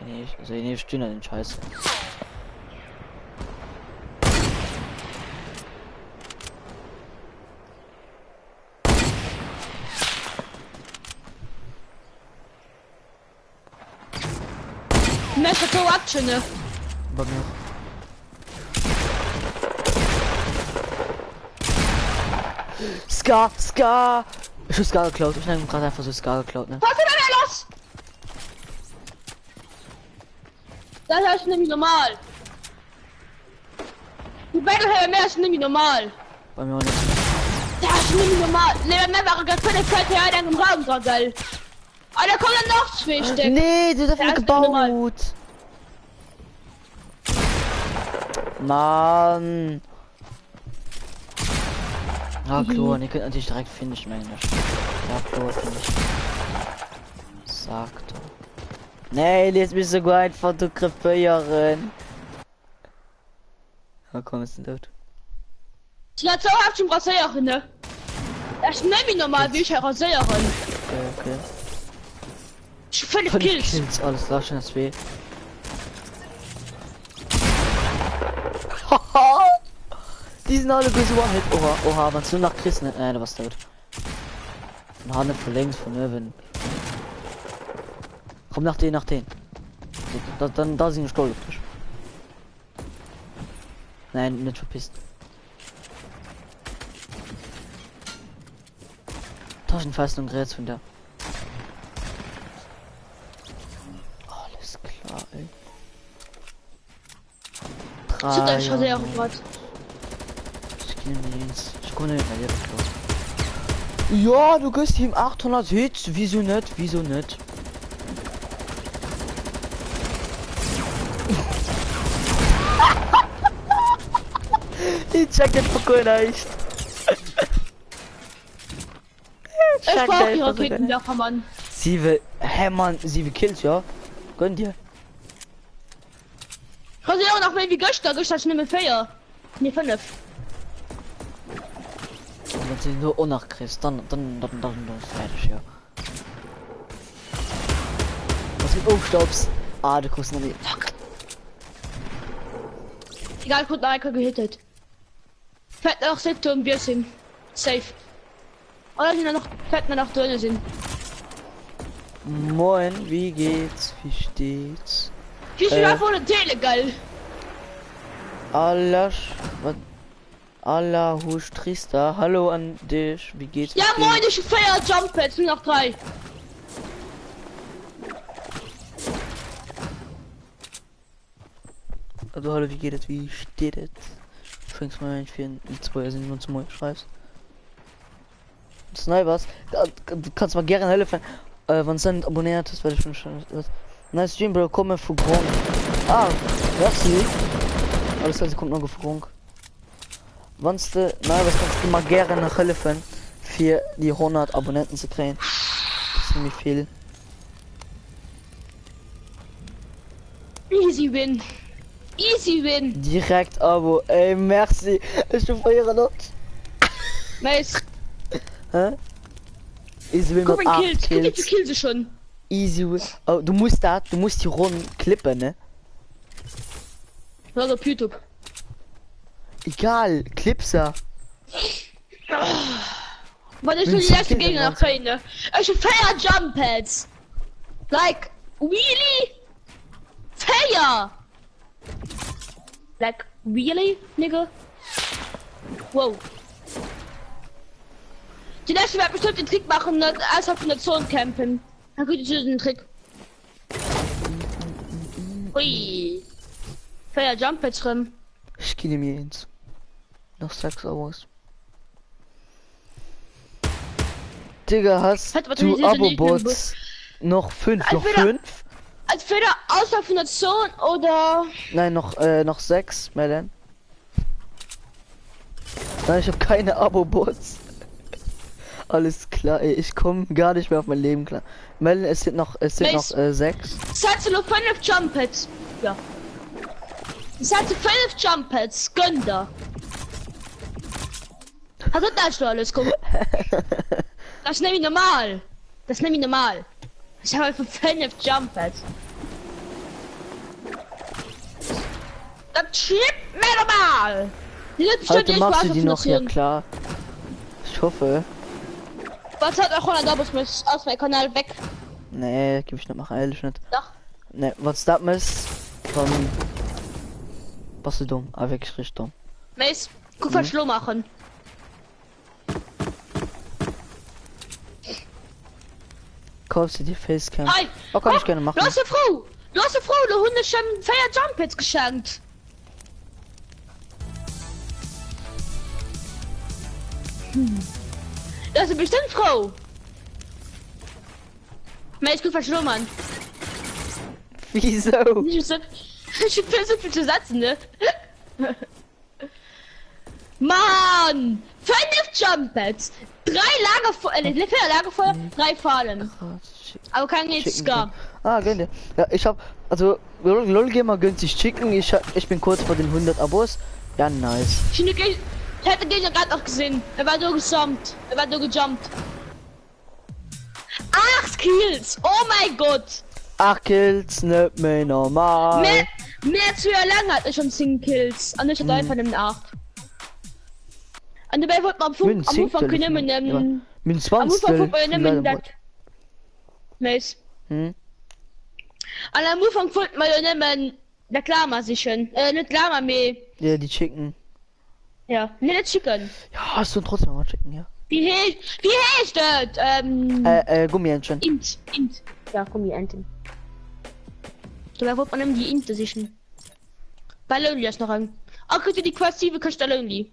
Nee, ich, also nee, ich dünner den Scheiß. Mech hat so Action, ne? Bei mir auch. Ska, Ska! Ich hab Ska geklaut. Ich hab gerade einfach so Ska geklaut, ne? Was ist denn da los? Das ist nämlich normal. Die Battle mehr ist nämlich normal. Bei mir auch nicht. Das ist nämlich normal. Nee, bei mir waren gerade völlig kalt hier in einem Raum dran, geil. Ah, da kommen dann noch zwei Stück. Nee, du hast Ja, einfach ist normal. gebaut. Mann. Ah, Chlor, ihr könnt natürlich direkt finishen, meine ich. Ja, Chlor finde ich. Sag doch. Nee, les mich sogar einfach, du Krepeuerin. Ah, komm, ist denn tot. Ich hatte so hart schon Rasierer, ne? Das ist nämlich normal, wie ich Rasierer. Okay, okay. Ich fünf Fünf Kills. Kills, alles klar, schon das weh. Die sind alle bis One Hit. Oha, oha, was nur nach Chris, ne? Nein, was tot. Von Hanne von links, von Irwin. Komm nach denen, nach denen. Da, dann, da sind Stoll. Nein, net verpisst. Taschenfestung rechts vun der. Alles klar, ey. Drei. Ja, du gëss him 800 Hits, wieso net, wieso net? Ich check den Pokal nicht. Ech brauch die Raketenwerfer, Mann. Siwe, hä Mann, siwe Kills, ja. Gönn dir. Rasieren nach méi wéi gëschter, gëschter hat ech nëmme 4, nee 5. Wann du nur och nach kriss, dann, dann, dann, dann, dann ass fertig, ja. Was mit ofstaubst? Ah, du kriegst noch nie. Fuck. Egal, krut nach eng gehittet. Fett nach Sektor wir sinn safe. Oder sind da noch fett nach drin sind. Moin, wie geht's? Wie steht's? Wie äh, vor der Tele geil. Allah, was? Allah Trista, hallo an dich, wie geht's? Ja moin, ich feier Jump jetzt nur noch drei. Also hallo, wie geht es? Wie steht es? Fängst mal ein für zwei sind uns mal schreibst. Snipers, du kannst mal gerne helfen. Äh, wann sind abonniert hast, werde ich schon schon. Nice Stream, Bro, komme von Gronk. Ah, merci. Alles klar, sie kommt noch von Gronk. Wann's de nei was kannst du mal gerne nach helfen fir die 100 Abonnenten ze kréien. Das ist nämlich viel. Easy win. Easy win. Direkt Abo, ey, merci. Ech du feieren dat. Nice. Hä? Easy win Guck mat mal 8 Kills. Guck, wie Kills. viele Kills ich schon. Easy win. Oh, du musst dat, du musst die Runden klippen, ne? Ja, op YouTube. Egal, klipp se. Wann ech Min so die letzte Skill Gegner nach kréien, ne? Ech hu 4 Jump Pads. Like, really? 4! Like, really, nigga? Wow. Die letzte wird bestimmt den Trick machen, ne? Außerhalb von der Zone campen. Dann kriegt ihr den Trick. Ui. 4 Jump Pads drin. Ech ginn mir eens. Nach 6 Hours. Digga, hast Hat du natürlich nicht im Abo-Bots? Noch 5, noch Entweder- 5? Entweder außerhalb von der Zone oder. Nein, noch, äh, noch 6, Melon. Nein, ich habe keine Abo-Bots. Alles klar, ey, ich komme gar nicht mehr auf mein Leben klar. Melon, es sind noch, es sind Nice. noch äh, 6. Es hat nur 5 Jump Pads. Ja. Es hat 5 Jump Pads. Gönn da. Hat das schon alles guck. Das nehme ich normal. Das nehme ich normal. Ich habe einfach 5 Jump Pads. Das schiebt mir normal. Die sind bestimmt Heute nicht machst du außerhalb die von der noch, ja Zone. klar. Ich hoffe. Was hat auch 100 Abos mit aus meinem Kanal weg? Nee, geb ich nicht machen, ehrlich nicht. Doch. Nee, was das ist, dann bist du dumm, aber wirklich richtig dumm. Mace, guck was schlau machen. Kaufst du die Facecam? Hi. Oh, kann ich gerne machen. Du hast eine Frau. Du hast eine Frau, du Hunde schon Feier Jump jetzt geschenkt. Hm. Das ist bestimmt Frau. Mace, guck was schlau machen. Wieso? Ich so, ich bin so viel zu setzen, ne? Mann! Fünf Jump Pads, drei Lagerfeuer, äh, vier Lagerfeuer, drei Fallen. Aber kein Chicken Ska. Gun. Ah, gönn dir. Ja, ich hab, also, LOL LOL Gamer gönnt sich Chicken. Ich, hab- ich bin kurz vor den 100 Abos. Ja, nice. Ich hätte ich hätte den gerade noch gesehen. Er war nur gejumpt. Er war nur gejumpt. Acht Kills! Oh mein Gott! Ach, Kills, nicht mehr normal. Mehr, mehr zu erlangen hat er schon 10 Kills. Und ich hatte einfach einen 8. Und dabei wollte man am, Min Funk, am Anfang können wir Ja. nehmen. Min Am 20. Anfang wollte man nehmen das. Nice. Hm? An am Anfang wollte man ja nehmen. Dat Lama sichen. Äh, net Lama, mee. Ja, die Chicken. Ja, nee, net Chicken. Ja, hast du trotzdem mal Chicken, ja. Wie heescht, wie heescht et? Ähm. Äh, äh, Gummientchen. Int, Int. Ja, Gummienten. Dobäi wollt man nëmmen déi Inte sichen. Bei Lonely ass nach eng. Ah, kritt dir déi Quest 7 Këscht der Lonely.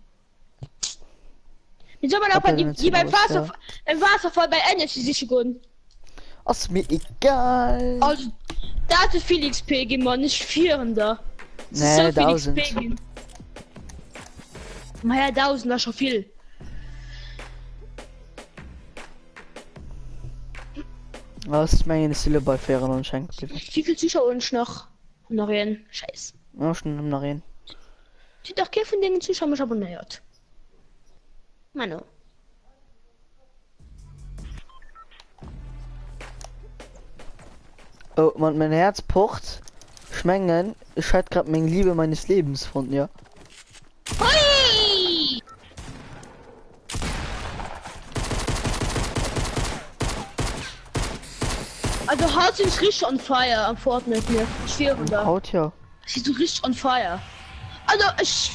Mir soll man auch bei die, die beim Wasser, beim Wasserfall bei Energy siche goen. Ass mir egal. Also, dat huet vill XP ginn, Mann. Ech fieren der. Nee, so vill 1000. XP ginn. Ma ja, 1000 ass scho vill. Was mengen ech si lo bei 94 hänke bliwwen. Wéi vill Zuschauer hunn ech nach? Nach een. Scheiß. Ja, ech hunn nach een. Et huet nach kee vun dengen Zuschauer mech abonnéiert. Mano. Oh man, mein Herz pocht. Ech mengen, ech hätt grad meng Liebe meines Lebens fonnt, ja. Hui! Also haut sinn ech richteg on fire am Fortnite mir. Ech schwieren der. Haut ja. Ech si sou richteg on fire. Also ech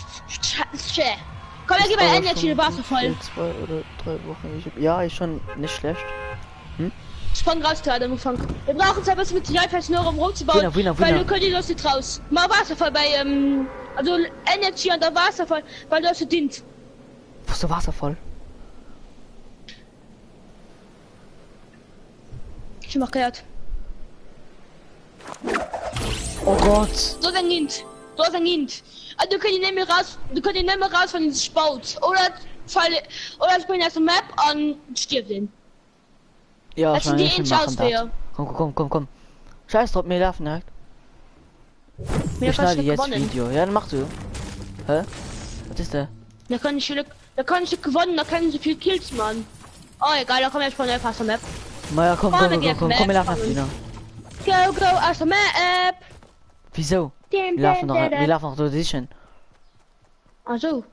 Komm mir gi bei Energy de Waasserfall. Zwei oder drei Wochen YouTube. Ja, ist schon nicht schlecht. Hm? Sprang raus gerade am Ufank. Wir brauchen zwar bësse Material fir no erëm erofzebauen, Winner, winner, well winner. du kënnt los net raus. Ma Waasserfall bei ähm, also Energy an der Waasserfall, well du ass verdient. Wo ist der Wasserfall? Ech hu markéiert. Oh Gott! Do ass eng Int. Do ass eng Int. Ah, du kënnt nëmme raus, du kënnt nëmme raus, wann een sech baut. Oder fall, oder spréngt aus der Map an stierft een. Ja, Dat ich sinn meine, déi wir eenzeg machen dat. Ausweeër. Komm, komm, komm, komm, komm. Scheiß drauf, mir laufen direkt. Mee da Ich kann ech schneide net jetzt gewannen. Video. Ja, dann mach du. Hä? Was ist der? Da kann ich net, da kann ich net gewannen, da kann ich so vill Kills man. Oh egal, da komm ich von der aus der Map. Maja, komm, Komm, komm, wir komm, gehen komm, komm, wir Map laufen spammen. wieder. Go, go aus der Map. Wieso? Dim, Wir laufen dim, noch, dim, wir dim. laufen noch durch sichern. Ach so.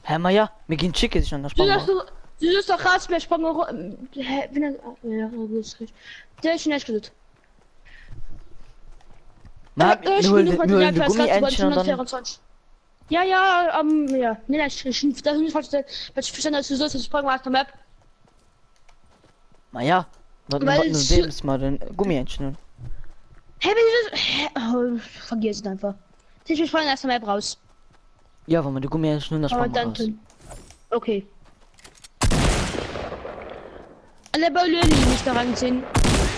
Hä, Maja, wir gehen Chicken sichern, da Du sprangen sagst wir. du, du sagst doch raus, wir sprangen ru- Hä, wenn er, ah, ja, du hast recht. Der ist schon echt gesagt. Ma, Äh, wir ich holen, bin wir holen die Material für das Gummientchen und dann. 124. Ja, ja, ähm, ja. Nee, nein, ich, ich, das ist nicht falsch, weil ich verstanden, dass du so, dass sprangen wir aus der Map. Maja, warten, Weil warten, es- dem mal den Gummientchen. holen. Hä, wenn du das, hä, oh, vergiss es einfach. Ich sprangen aus der Map raus. Ja, wenn wir die Gummientchen holen, dann Aber sprangen wir dann raus. tun. Okay. An der Baulöli muss daran sinn.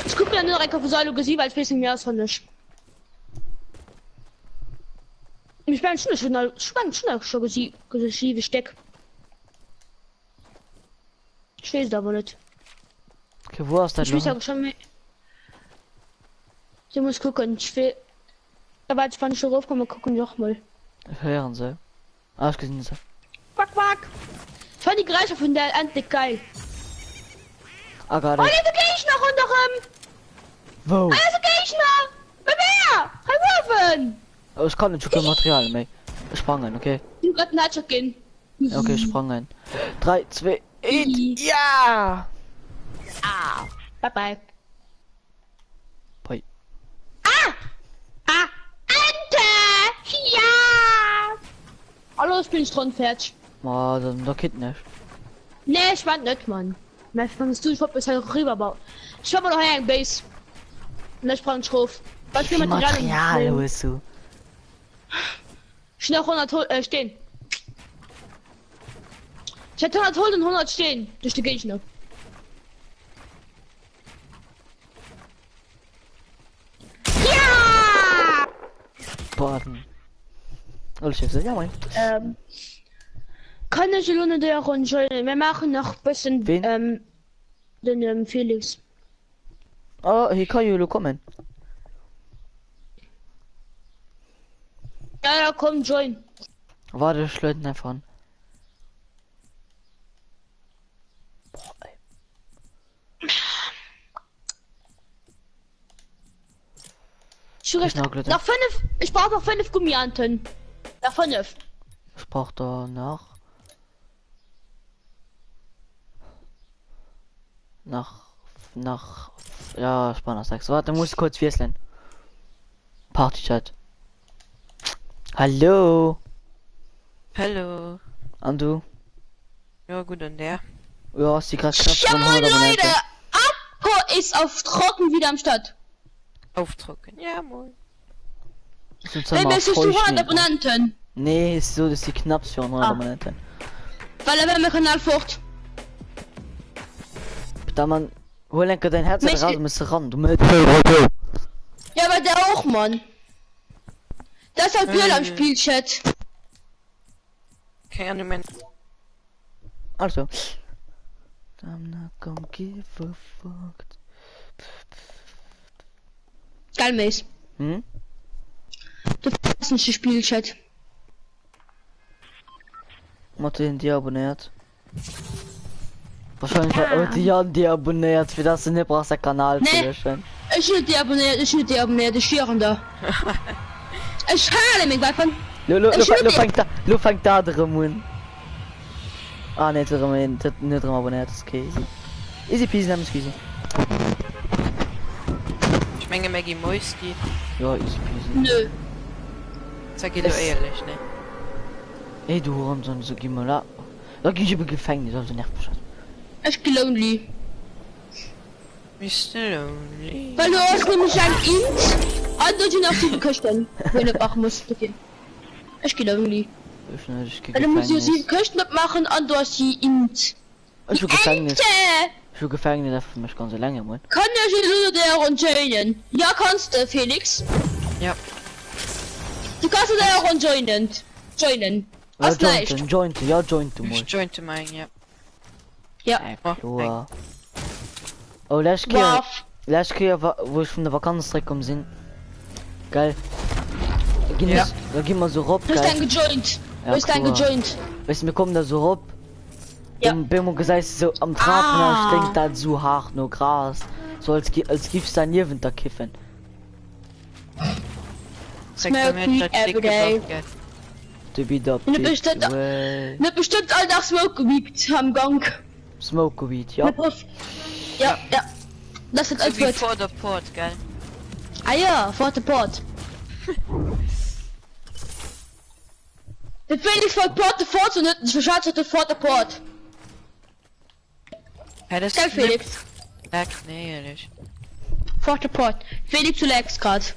Ich guck mir nur direkt auf Salo gesehen, weil ich weiß nicht mehr auswendig. Ich mein schon schon schon schon schon gesehen, gesehen Steck. Ich weiß aber nicht. Okay, wo ist der Ich weiß noch? aber schon mehr. Ich muss gucken. Ich will. Aber ich fand schon raufkommen, gucken noch mal. Hören sie. Ah, ich gesehen sie. Quack, quack. Ich fand die Geräusche von der Ente geil. Ah, Oh, gerade. nee, da geh ich noch unter ihm. Wo? Also geh ich noch. Bei mir. Hey, Rufen. Oh, ich kann nicht schon Material mehr. Sprangen, okay. Du grad einen Headshot gehen. Ja, Okay, sprangen. 3, 2, 1, ja! Ah. Bye, bye. Bye. Ah. Ah. Ente. Ja. Hallo, ich bin schon fertig. Ma, dann, da geht nicht. Nee, ich war nicht, Mann. Mein fangst du, ich wollte bis halt rüberbauen. Ich war mal noch ein Base. Und ich brauche einen Schroff. Was für Wie Material? Material holst du? Schnell 100 hol- äh, stehen. Ich hatte 100 holen und 100 stehen. Durch die Gegner. Ja! Baden. Alles Schiffe, ja moin. Ähm, kann ich Lone der joinen? Wir machen noch ein bisschen Wen? ähm, den ähm, Felix. Oh, hier kann Jolo kommen. Ja, ja, komm, join. Warte, ich leute einfach an. Boah, ey. Ich schwöre, Ich nagel noch fünf. Ich brauche noch fünf Gummianten. Noch fünf. Ich brauch da nach. Nach. Nach. Ja, ich brauch nach sechs. Warte, muss ich kurz wiesseln. Party-Chat. Hallo! Hallo! An du? Jo gutt an där? Jo, si grad knapp Ja virun moin 100 Leute, Abonnenten. Apo ist auf trocken wieder am Start. Auftrocken, ja moin. Sozusagen Wéi mal bist du feucht 100 nee. Abonnenten? Nee, ist so, dass die knapp für 100 Ah. Abonnenten. Well da wär mein Kanal fort. Da man, hol enke dein Headset Mich- raus und musst ran, du mit. Ja, aber der auch, Mann. Das ist halt Bill am Spiel, Chat. Keng Ahnung, mein Also. I'm not gonna give a fuck. Geil, Mace. Hm? Du hast nicht gespielt, Chat. Mat den Dir abonnéiert. Wahrscheinlich ah. huet de Jan Dir abonnéiert, fir dass du net brauchst de Kanal nee. ze löschen. Ech hun deabonnéiert, ech hun deabonnéiert, ech schwieren der. Ech hale meng Waffen. Lo, lo, lo, lo, fängt da, lo fängt dat erëm un. Ah nee, et huet net erëm abonnéiert, ass okay, easy. Easy peasy lemon squeezy. Ech menge Maggie Moisky. Jo, easy peasy. Nö. Sag elo éierlech, ne? Ey du Hurensohn, so gi mol a. Da gi ech op e Gefängnis, also nervt mech dat. Ech gi lonely. Mister Lonely. Well do ass nämlech eng Int an do sinn nach 7 Këschten, wou een opmaache muss. Dofir. Ech gi lonely. Ech net, ech gi Well do muss ech jo Gefängnis. 7 Këschten opmaachen an do ass déi Int. Ech hu Gefängnis. Ente! Ech hu Gefängnis einfach fir mech ganz eleng, moin. Kann ech elo der Ronn joinen? Ja kanns de Felix. Ja. Du kanns an der Ronn joinen. Joinen. Ja, Ass näischt. jointen, jointen, ja jointe mol. Ech jointe mol eng, ja. Ja. Äh, kloer. Oh, lescht Kéier, Waff. lescht Kéier, wou ech vun der Vakanz zréckkomm sinn, gell, ginn Ja. ech, da gi mer sou rop, Hues gell. eng gejoint? Ja, Hues eng kloer. gejoint? Weißt du, mir kommen da so rop. Ja. Um Bemo gesäis du sou am Trapenhaus Ah. sténkt dat sou haart no Gras, sou als gi als giffs da niewent der kiffen. Smoke weed every day. Net bestëmmt all Dag smoke weed am Gank. Smoke weed, ja. Ja, ja. Das ist So wie vor der Port, gell? Ah ja, vor der Port. De Felix wollt Porte fort und huet sech verschat huet de Fort de Port. Hä, das Gell Felix? Leck, nee, ehrlich. Fort de Port. Felix du lagst grad.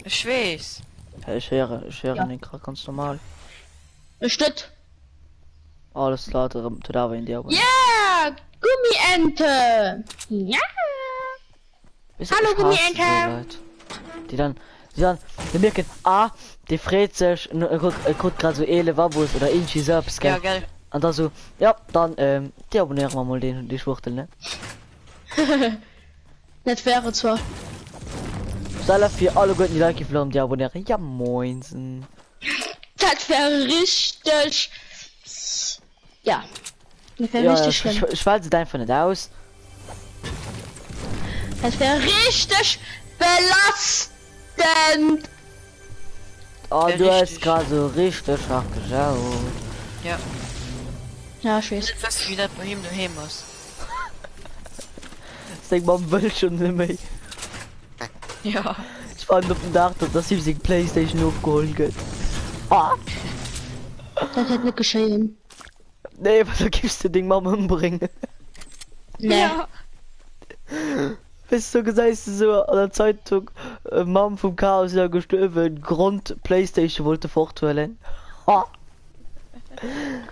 Ech weess. Ja, ech héieren, ech héieren Ja. den grad ganz normal. Ech net. Alles klar, da tut awer een dir abonnéiert. Yeah! Gummiente! Ja! Weißt du, Hallo, ich hasse Gummiente! so Leute. Die dann, die dann, die merken, ah, die freet sech, en e krut, e krut grad so 11 Abos oder irgendwie so eppes, Ja, gell? gell. An da so, ja, dann, ähm, deabonnéiere mer mol deen, déi Schwuchtel, ne? Dat wär et zwar. Stell fir alleguerten déi Leit gi verloren, déi abonnéieren. Ja moinsen. Dat wär richteg. Ja. Dat wär Ja, richteg ech, schlëmm. ech schwätz et einfach net aus. Dat wär richteg belastend. Oh, Wär du hues richtig. grad so richteg hart gejaut. Ja. Ja, ich weess. Net wëssen, wéi dat bei him doheem ass. Seng Mamm wëll schon net méi. Ja. Ech waarden op den Dag, datt der Sim seng Playstation ofgeholl gëtt. Ah! Dat wäert net geschéien. Nee, well da giffs de deng Mamm ëmbréngen. Nee. Ja. Weess du, gesäis de sou an der Zeitung, Mamm vum Chaos ja gestuerwen, Grond, Playstation wollt e forthuelen. Ha!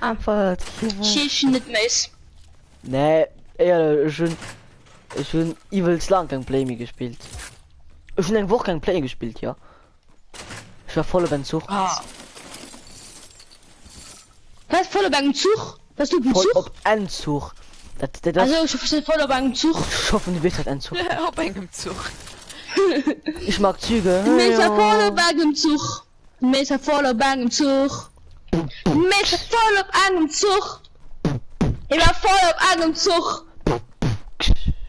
Ah. Wat? Ech net méis. Nee, éierlech, ech hunn, ech hunn iwwelst laang keng Play méi gespillt. Ech hunn eng Woch keng Play gespillt, jo. Ech war voll op Entzuch. Ah. Was voll op engem Zuch? Wars du op dem Voll Zuch? op Entzuch. Dat, dat ass. Also ech hu voll op engem Zuch. Ech hoffen du weess wat Entzuch ass. Op engem Zuch. Ich mag Züge. De Mees war voll op engem Zuch. De Mees war voll op engem Zuch. De Mees war voll op engem Zuch. Hie war voll op engem Zuch.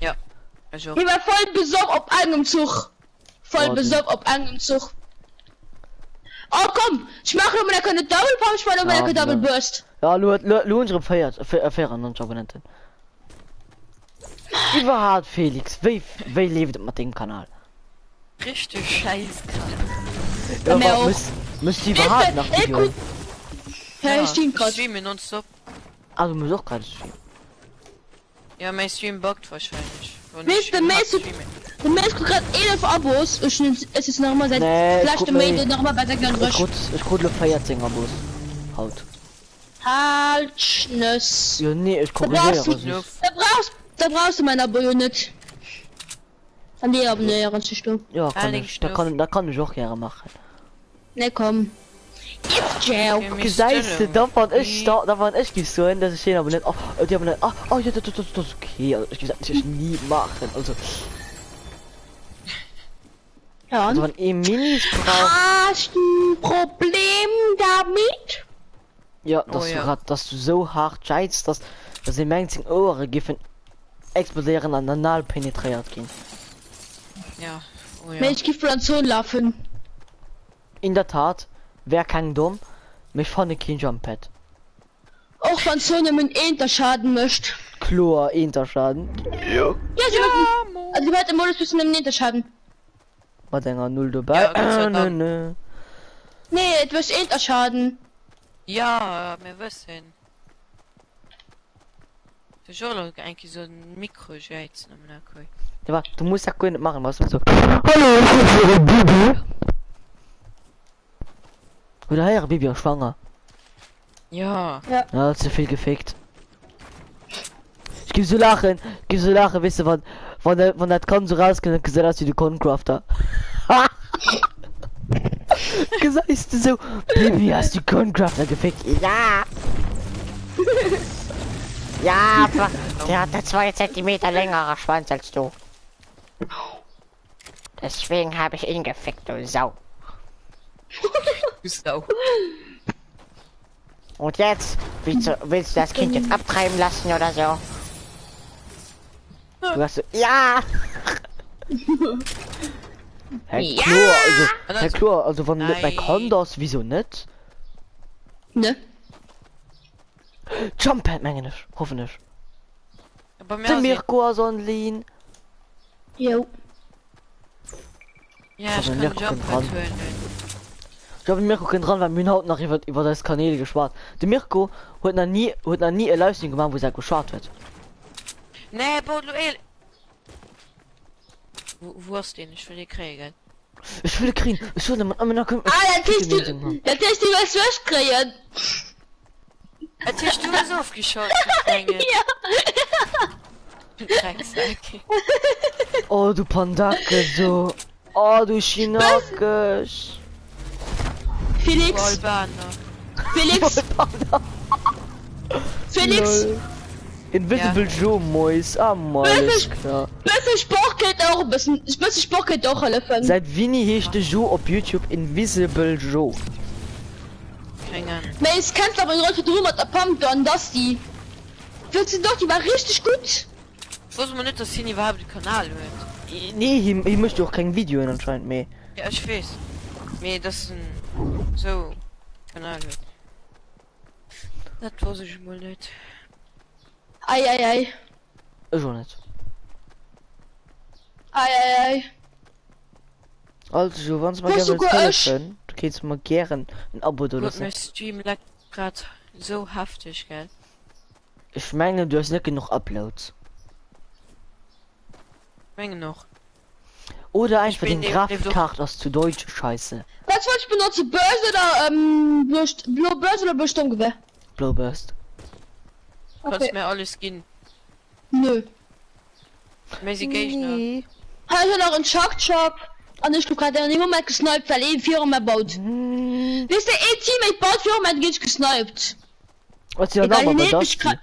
Ja, ech och. Hie war voll besoff op engem Zuch. Voll Oh, besoff op engem Zuch. Oh komm, ech maachen elo mol enker net Double Pump, ech maachen elo mol Ja, enker Double ja. Burst. Ja, lo huet lo lo hunn ech erëm 4 94 Abonnenten. Iwwerhaapt Felix, wéi wéi leeft et mat dengem Kanal? Richteg schäiss grad. Bei Ja, mär wa och. muss. Mëss du iwwerhaapt nach Videoen? Ja, ich stream Ich grad. streame nonstop. Ah, du muss och grad streamen. Ja, mein Stream buggt wahrscheinlich. Wann Wees ich de hart Mace streame. de Mace krut grad 11 Abos ech hunn es ist nach immer seit Nee, ich leschte krut méi. Méint nach immer bei Ech 36 krut, ech krut lo 14 Abos haut. Halt d'Schnëss. Jo nee, ech Da brauchst korrigéiere du just. da brauchst da brauchst du mein Abo jo net. An déi abonnéieren sech do. Ja, kann Erling ech, da Schnuff. kann, da kann ech och gäre maachen. Ne komm. It's joke. Gesäis de, da wann ech da, da wann ech giff soen, dass ech deen Abonnent, oh, déi Abonnent, ah, oh jo, dat, dat, dat ass okay, also ech giff dat natierlech ni maachen, also. Ja. Also wann ee Minis brauch. Hast du ein Problem damit? Ja, dass Oh du ja. grad, dass du sou haart schäiz, dass, dass ee mengt seng Ouere giffen explodéieren an anal penetréiert ginn. Ja, oh Mee ja. ech giff an d'Zon lafen. In der Tat, wär keng domm, mee ech fanne keen Jump Pad. Och wann d'Zon nëmmen Eenterschaden mécht. Kloer Eenterschaden. Ja, si huet, also si huet de Modus bis nëmmen Eenterschaden. Mat enger Null dobäi. Ja, Gott sei Dank. Nö. Nee, et mécht Eenterschaden. Ja, mir wëssen. De Joel huet eng Kéier so den Mikro jäizen am Nacken. Ja, wa, du muss dat guer net maachen, weißt du, so. Hallo, ech sinn de Bibi. Oder héiere Bibi ass schwanger. Ja. Ja, ze vill gefickt. Ich gif so lachen, ich gif so lachen, weißt du, wann, wann, der, wann dat Kand so rauskommt, dann gesäit aus wie de Concrafter. Gesäis du so, Bibi, hast du Concrafter gefickt? Ja! Ja, der hatte 2 Zentimeter längerer Schwanz als du. Deswegen habe ich ihn gefickt, du Sau. Du Sau. Und jetzt, willst du, willst du das Kind jetzt abtreiben lassen oder so? Du hast so, Ja! Hä, Ja! kloer, also, An hä, also, kloer, also wann net mäi Kand nein. ass, wieso net? Ne? Jump Pad mengen ech, hoffen ech. Bei mir De ass een. Mirko ass online. Jo. Ja, Ich ich hoffe, kann Mirko kënnt Jump Pad ran. huelen. Ich hoffe, Mirko kënnt ran, well mir hunn haut nach iwwer iwwer eis Kanäle geschwat. De Mirko huet nach ni huet nach ni e Livestream gemaach, wou se geschwat huet. Nee, baut lo eel. Wo, wo ass deen? Ech wëll dee kréien, gell? Ech wëll e kréien, ech soen ëmmer, ëmmer nach Ah, dat heescht du, dat heescht du wëlls mech kréien? Dat heescht du hues ofgeschalt, du klengen Ja. Drecksack. Oh du Pandacke du. Oh du Schinakesch. Du Felix, Albaner. Felix, Felix, Lol. Invisible Ja. Joe Mois. Ah, alles Bësse klar. bësse Sport kéint och e bëssen, bësse Sport kéint och hëllefen. Seit wéini heescht de Joe op YouTube Invisible Joe? Keng Ahnung. Mee es kennt awer Leute virdru mat der Pumpgun, dass déi wëlls du doch, déi war richteg gutt. Ech wosst mol net dass hien iwwerhaapt e Kanal huet. Nee, hie hie mécht jo och keng Videoen anscheinend méi. Ja ech weess, mee dass en sou Kanal huet dat wosst ech mol net. Ei ei ei. Ech och net. Ei ei ei. Also Jo, wann s mer Hues gär wëlls souguer ech. hëllefen, du kéints mer gären en Abo do Gutt loossen. mäi Stream leckt grad sou hefteg gell. Ech mengen du hues net genuch Uploads. Mengen och. Oder Ech einfach bin deng dee leeft och. Grafikkart ass zu deutsch scheisse. Wat wollt ech benotzen? Burst oder ähm, Burst, Blo Burst oder Blue Sturmgewehr? Blow Burst. Kanns Okay. mir alles ginn. Nö. Mir si Géigner. Nee. Hei ass nach en Chuck Chuck an ech gouf grad an deem Moment gesniped well ee viru mer baut. Weess de ee Teammate baut viru mer, dann ginn ech gesniped. Was ja Egal, aber hien heelt das mech grad,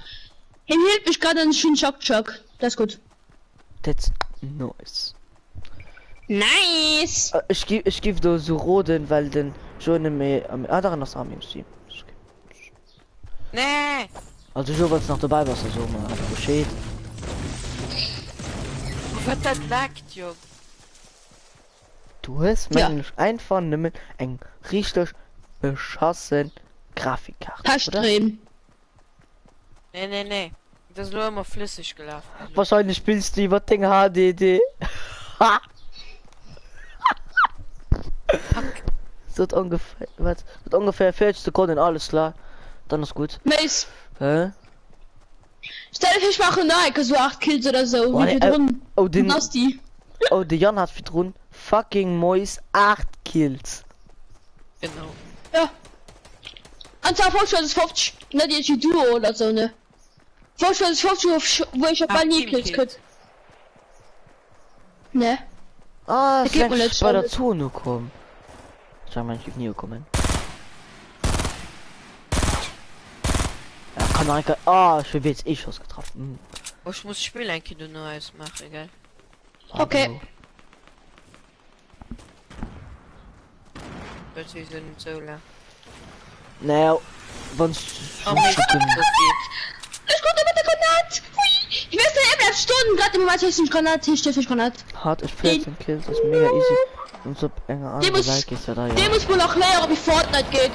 hien heelt mech grad an ech hunn Chuck Chuck. Dat ass gutt. That's nice. Nice! Äh, Ech gi ech giff do so roden, well den Jo net méi am ah dach en ass am Stream. Nee! Also Jo, wanns nach dobäi bass, da so mer einfach Bescheed. Wat dat leckt, Jong. Du hues Ja. mengen ech einfach nëmmen eng richteg beschassen Grafikkaart, oder? Pechsträhn. Nee, nee, nee. Dat ass elo ëmmer flësseg gelaf bis elo. Wahrscheinlech spills du iwwer deng HDD. Fuck. Sot ongeféier, wat? Sot ongeféier 40 Sekonnen, alles klar. Dann ass gutt. Mace. Hä? Stell dir vir, ech maachen nach eng Kéier sou 8 Kills oder sou, Oh, wéi nee, virdrun. oh, den, Dann ass déi. oh, de Yann hat virdrun fucking Mois 8 Kills. Genau. Ja. An zwar 50 versus 50, net iergendwéi Duo oder sou, ne? 50 versus 50, wou ech, wou ech op Ah, bal ni Team Kills Kills. kritt. Ne. Ah, Dat es geet mol ist net. bei der Zone gekommen. Sag mal, ich bin nie gekommen. Ja, kann eigentlich. Ah, ich bin jetzt eh Schuss getroffen. Hm. Oh, ich muss Spiel ein Kind neues machen, gell? Okay. Das ist nicht so lang. Naja, wann Oh, mega okay. Ech krut mat der Granat! Hui! Ich weiß nicht, er bleibt stoen, grad im Moment ist ein Granat, hier steht Granat. Hat ich 14 Kills, ist mega easy. Und so enge Dee andere muss, Like ist ja da dee ja. muss wohl nach léieren, wéi Fortnite geet.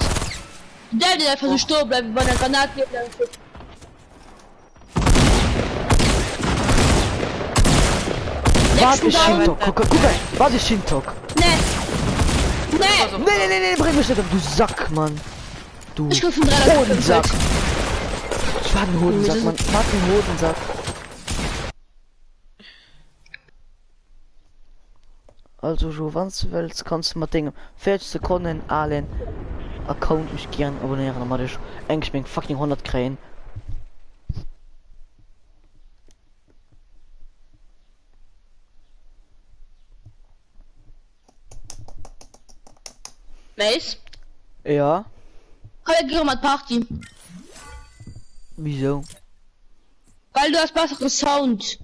Der, der einfach so stoe bleiwen, bei der Granat geet. Warte, Nächsten Down. Shintok, guck, guck, guck, warte, Shintok. Nee. Nee. Nee, nee, nee, nee, bring mich nicht um, du Sack, Mann. Du Ich krieg von 300 Hodensack. Ich war ein Hodensack, Mann. Warte, ein Hodensack. Also, jo, wann du willst, kannst du mit Ding 40 Sekunden allen Account mich gern abonnieren, damit ich eigentlich mein fucking 100 kriegen. Mace. Ja, Komm, wir gehen mal Party. wieso? Weil du hast besseren Sound.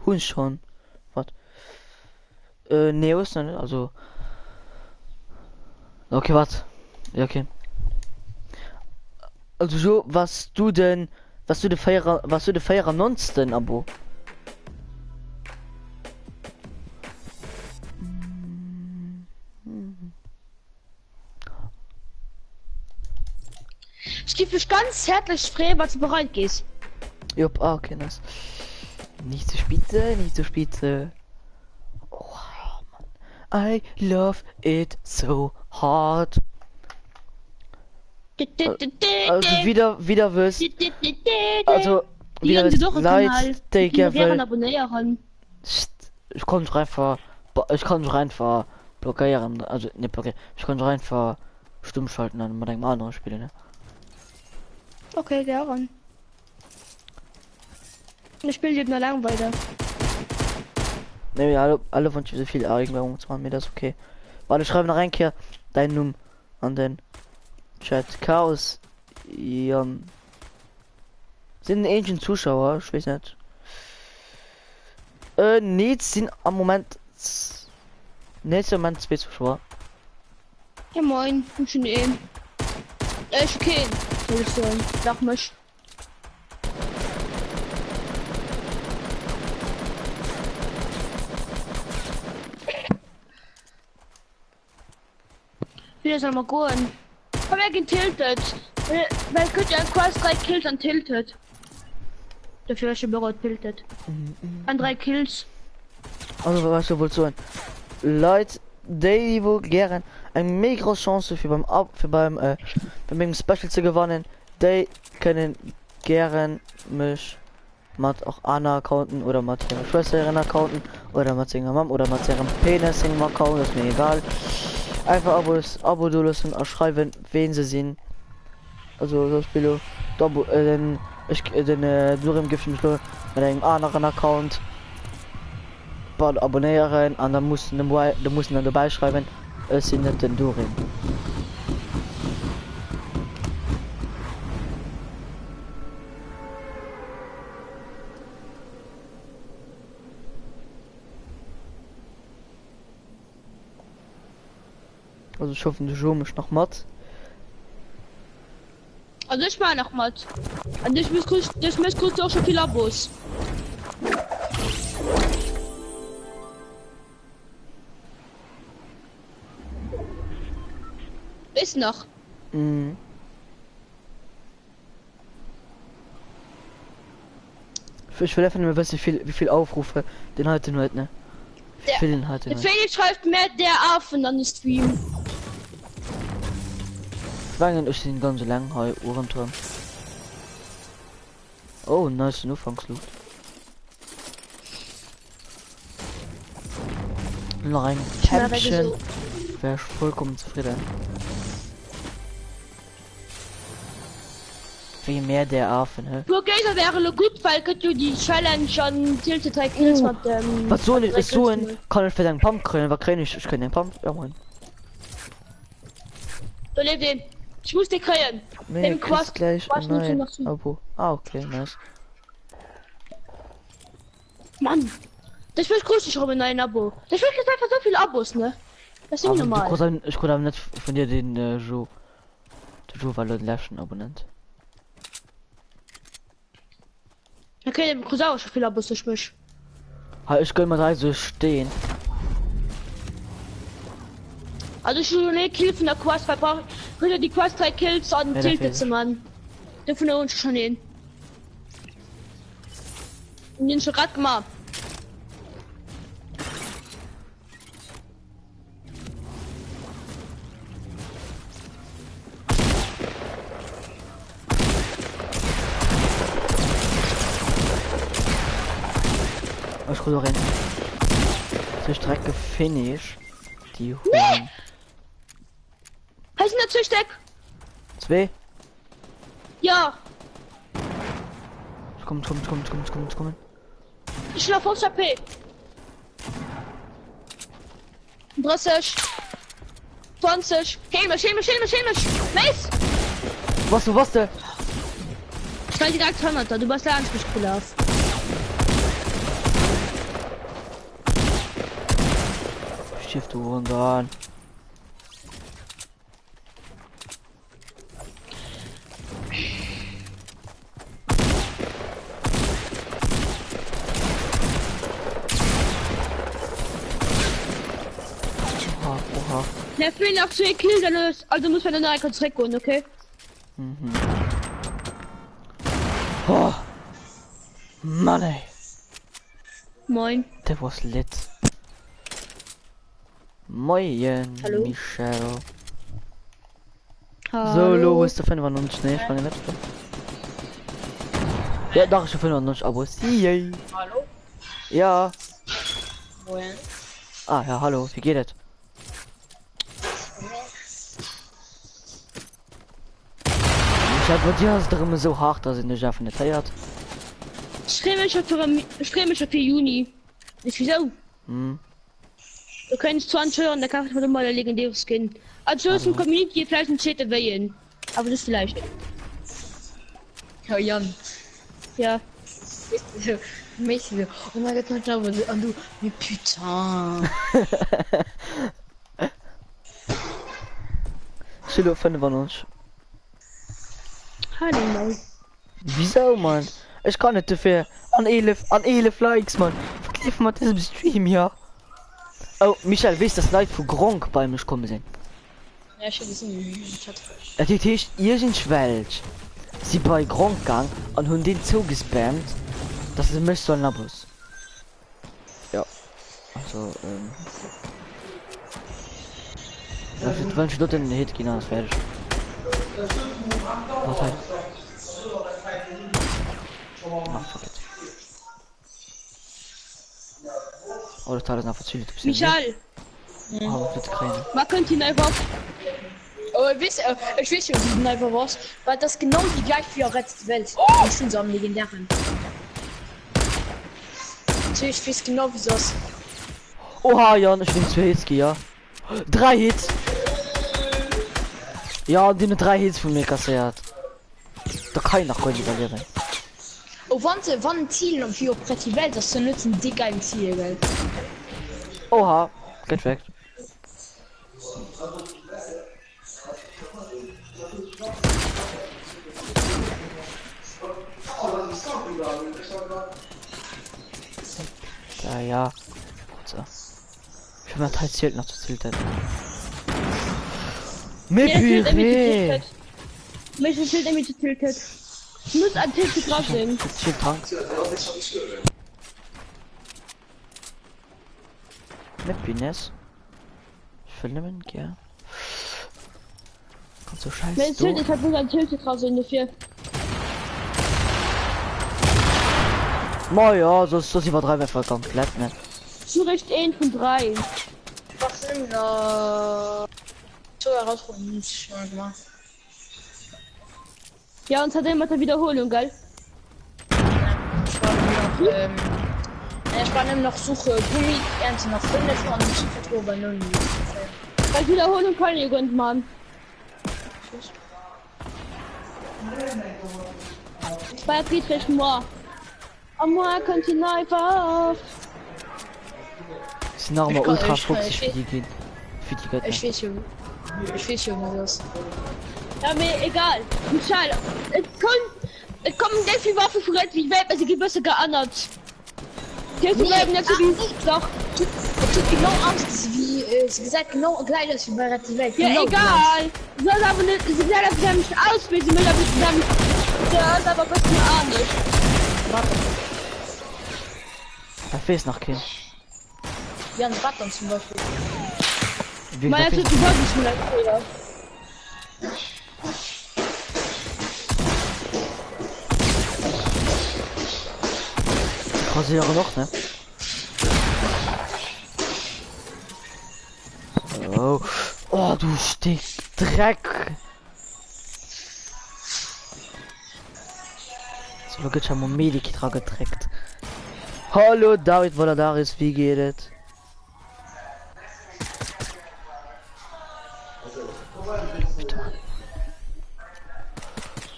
Hun schon. Was? Äh, nee, ist noch nicht, also. Okay, warte. Ja, okay. Also so, was du denn, was du de Feierer, was du de Feierer nonsten Abo? Ich gebe mich ganz herzlich frei, was du bereit gehst. Jupp, ah, okay, nice. Nicht zu spät, nicht zu spät. Oh, Mann. I love it so hard. Also wieder, wieder wirst, also wieder Die wirst doch Kanal. Leid, Digga, Gerne weil abonnieren. ich konnte einfach, ich konnte einfach blockieren, also ne blockieren, ich konnte einfach stumm schalten dann mit einem anderen Spiel, ne? Okay, gern. Ich spiele jetzt nur lang weiter. Ne, alle, alle von so viel Eigenwerbung zu machen, mir das okay. Warte, schreib noch rein, Kehr, dein Num an den Chat. Chaos, Jan. Sind ähnlichen Zuschauer, ich weiß nicht. Äh, nee, sind am Moment. Nee, sind im Moment zwei Zuschauer. Ja moin, ich bin eh. Äh, ich okay. Soll ich sagen. Lach mich. Wieder soll mal gehen. Komm her, getiltet. Weil könnt ihr quasi drei Kills an Tilted. Dafür ist schon tilted. An drei Kills. Also, weißt du, wohl so ein. Leute, die wo gern eine mega große Chance für beim Ab für beim äh, beim Special zu gewannen, die können gern mich mat auch Anna accounten oder mat ihrer Schwester accounten oder mat senger Mom oder mat ihrem Penis Account, ist mir egal. Einfach Abos, Abo lassen und schreiben, wen sie sind. Also das Spiel, äh, den ich äh, den äh, Durim gibt mich mit einem anderen Account abonnieren an dann mussten da mussten dann dabei schreiben, es sind nicht den Durim. Also ich hoffe, du jo mich noch mat. Also ich meine noch mal. Und ich muss kurz, ich muss kurz auch schon viel Abos. Ist noch. Mhm. Ich will einfach nur wissen, wie viel, wie viel Aufrufe den heute nur ne. Der, Vill hat de Felix schreift mehr der Affen an de Stream. Ech mengen ech sinn ganz eleng hei uewentrëm. Oh nice den Ufanksloot. Nach eng Kämpchen wär ech vollkommen zufrieden. Wéi mehr der Afen hä? Puer Géigner wäre lo gutt, well gëtt jo déi Challenge an Tilted 3 Kills mat dem. Wat soen ech? Ech soen, kann ech fir eng Pump kréien? Wat kréien ech? Ech kréien eng Pump. Ja moin. Do leeft een. Ech muss dee kréien. Nee, Dem kriss Quast. gleich en Quast muss neien nach zu. Abo. Ah okay, nice. Mann! Dech wëll krut ech erëm en neien Abo. Dech wëll kriss einfach souvill Abos, ne? Dat ass Aber du normal. krus awer, ech krut awer net vun dir den äh, Jo. De Jo war lo den leschten Abonnent. Okay, du krus awer scho vill Abos duerch mech. Ha, ech gëll mat hei sou steen. Also ech hunn ee Kill vun der Quest, well brauch huet jo déi Quest 3 Kills an Ja, dat Tilted weess ze ech. man. Dovun hunn ech schon een. Den schon grad gemacht. Ech krut och een. Zur Strecke Finish. Die Huren. Hei sind der Steck. Zwee. Ja. Komm, komm, komm, komm, komm, komm. Ich bin auf 50 HP. 30. 20. Heal mich, heal mich, heal mich, heal mich. Nice. Was du, was du? Ich war direkt 100 du warst leider nicht gelaufen. Shift du Hurensohn. Oha, oha. Mir fehlen noch zwei Kills, dann ist, also muss man dann noch zurückgehen, okay? Mhm. Oh. Mann ey. Moin. That was lit. Moien Hallo. Michelle. Hallo. So, lo hues de 95, nee, ech mengen net. Ja, dach, ech hu 95 Abos. Yay. Hallo? Ja. Moin. Ah ja, hallo, wéi geet et? Michelle, bei dir ass et erëm esou hart, dass een dech einfach net héiert. Ech freeë mech scho fir ech freeë mech scho fir Juni. Weess wisou? Hm. Du könntest 20 Euro, da kaufe ich mir mal ein legendäres Skin. Also ist ein Community vielleicht ein zweiter Wehen. Aber das vielleicht. Ja, Jan. Ja. Mich so, oh mein Gott, mein Name, und du, mais putain. Silo 95. Hallo, Maul. Wieso, Mann? Ech kann net dofir. An 11, an 11 Likes, Mann. Wat leeft mat dësem Stream hier? Oh, Michel, weess dass Leit vu Gronkh bei mech komm sinn? Ja, ich hab gesehen im Chat. Dat heescht, iergendwelch si bei Gronkh gaang an hunn deen zougespammt, dass se mech sollen abos. Ja, also, ähm. Ja, ich wann ich dort den Hit ginn, dann ass fäerdeg. Wat hei? Ah, fuck it. Oh, das Teil ist einfach zu bisschen. Michel, Oh, das kréien. was könnt ihr einfach? Oh, wisst, äh, ich weiß schon, wie einfach was, weil das genau die gleiche wie Rettet die Welt. Oh! Ich schon so am legendären. Ich weiß genau, wie das. Oha, Jan, ich bin zwei Hits, ja. Drei Hits. Ja, die drei Hits von mir kassiert. Da kann ich noch gar nicht überleben. Oh, wann, wann Ziel und wie op Rettet die Welt, das ist nützen dick ein Ziel, gell? Oha, get weg. Ja, ja. Putzer. Ich hab mir Teil zählt noch zu zählt. Mais purée! Mich zählt irgendwie zu tilted. Ich muss an Tilted drauf sehen. Chill Tank. Net Business. Ich will nëmmen gär. Kommt so scheiß Mein do. Zelt, ich hab nur ein Zelt draußen dafür. Ma ja, sos sos iwwerdreiwen einfach komplett, ne? Zurecht een vun 3. Barcelona. So herausgefunden, schon gemacht. Ja, und hat immer der Wiederholung, gell? Ich war noch, ähm, ich war noch Suche Gummi, Ernte noch 5 und Vertro bei 0. Bei Wiederholung kann ich irgendwann. Bei Friedrich Mohr. Am Moor könnt ihr einfach. Sind nach immer Ich kann- ultra ich kann- fuchsig ich- wie die gehen. Wie die geht, Ich ne? weiß schon. Ich weiß schon, was das. Ja, mir egal. Michael, es kommt, es kommen sehr viele Waffen von Red wie Welt, also die besser geändert. Die Nee, bleiben nicht so wie, doch. Es tut genau aus, wie, äh, sie gesagt, genau gleich aus wie bei Red die Welt. Ja, genau egal. Soll aber nicht, sie soll aber nicht aus, wie sie will aber zusammen. Da ist aber was mir anders. Da fehlt noch kein. Gleich. Jan Button zum Beispiel. Wie Meine da tut fehlt die wirklich schon lange Rasiere noch, ne? Oh. Oh, du Stück Dreck. So, geht schon mal Medikit dran gedreckt. Hallo David Voladaris, wie geht es?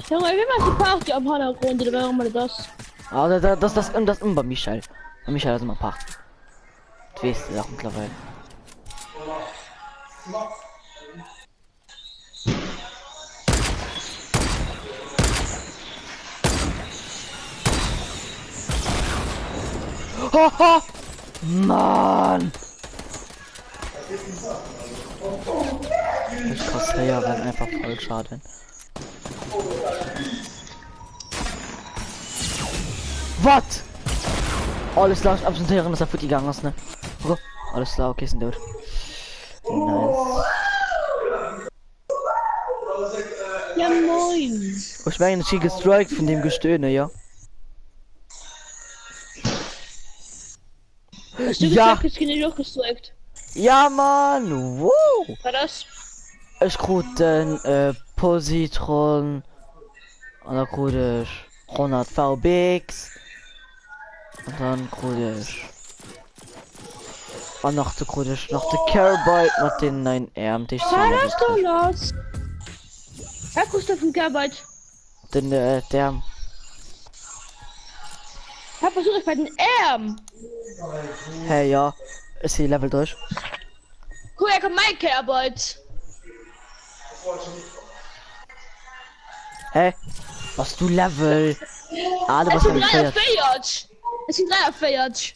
Junge, wie macht die Party am Hintergrund oder warum immer das? Ah, das, das, das, das, das immer bei Michael. Bei Michael ist immer Party. Das weißt du auch mittlerweile. Ha, ha! Mann! Ich kassiere einfach voll Schaden. Was? Alles klar, ich absentieren, dass er futti gegangen ist, ne? Okay. Alles klar, okay, sind tot. Nice. Ja, moin. Ich meine, ich gestrikt von dem Gestöhne, ja. Hast du Ja. gesagt, ich bin nicht hochgestrickt. Ja, Mann! Wow! War das? Ich krut den äh, Positron an der krut ich 100 VBX und dann krut ich an nach der krut ich nach der Carbide mat den 9 R dich War das doch los? Herr Gustav von Gerbert. den äh, der Hab versucht ich bei den Arm. hey ja ist hier Level durch Guck, er kommt mein Gerbert. hey was du Level ah du Es warst sind Level 4 43. Es sind 43.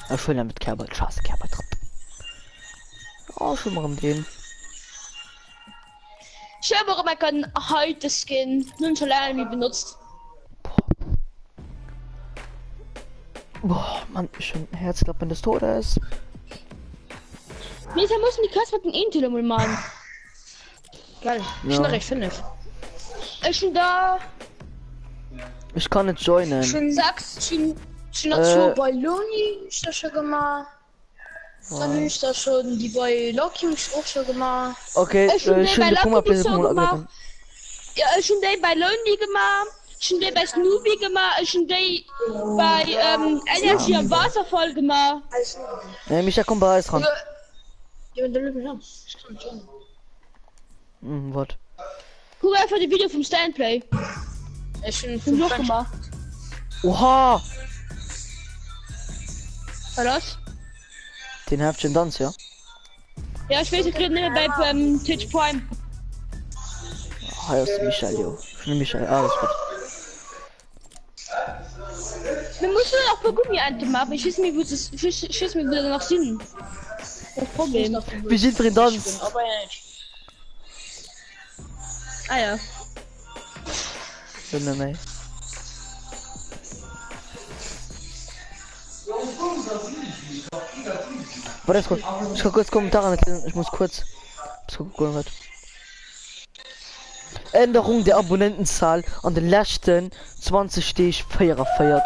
Ah, schön damit Carbide scheiße Carbide oh schon mal den Ich habe auch immer keinen heute Skin. Nun schon lange nicht benutzt. Boah, Mann, schon Herzklappen des Todes. Nee, da müssen die Quest mit dem Intel mal machen. Geil. Ja. Ich bin recht fünf. Ich schon da. Ich kann nicht joinen. Schon Sagst. schon schon Äh. dazu bei Loni ist das schon gemacht. Dann hab ich das schon die bei Loki hab ich auch schon gemacht. Okay, Ich schon äh, den schön bei die Puma Lucky Play so Puma gemacht. Ja, ich schon den bei Lonely gemacht. Schon den bei Snoopy gemacht. Ich schon den bei ähm, Energy am Wasserfall gemacht. Nee, Micha komm bei uns ran. Ja, und dann löwen wir Ich kann schon. Hm, wat? Guck einfach die Video vom Standplay. Ich bin Bin noch gemacht. Oha! War das? Den Heftchen Tanz, ja? Ja, ich weiß, ich krieg nicht mehr bei ähm, Twitch Prime. Ah, ja, ist Michael, jo. Schön Michael, alles gut. Wir müssen auch bei Gummi machen. Ich weiß nicht, wo das, ich weiß, ich weiß nicht, wo das noch sind. Das Problem. Wir sind drin Tanz. Aber ja nicht. Ah ja. Bin mir mei. Warte, ich, ich kann kurz Kommentare nicht lesen. Ich muss kurz. Ich gucken, was. Änderung der Abonnentenzahl an den letzten 20 Deeg 44.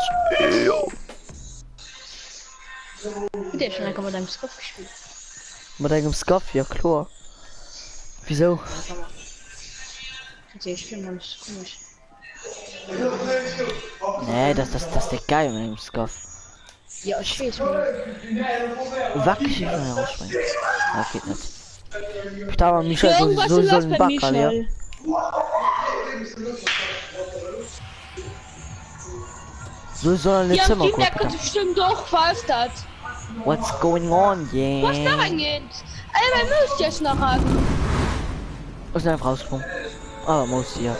Hutt Dir schon enker mat engem Scuff gespillt? Mat engem Scuff? Ja kloer. Wisou? Also ech filmen ganz komesch. Nee, das, das, das ist geil mit engem Scuff. Ja ech wees mee. Wackeg ich mal rausspringen. Ja, geht net. Ich aber Michel so, Jung, was so ist soll los ein bei Backer, ja. Michel? So soll ein Ja, Zimmer Team, der gucken. könnte bestimmt doch, was das? What's going on, Was yeah? nach angeht? Ey, mein Maus jetzt nach an. Ist einfach rausgesprungen. Ah, Maus, ja.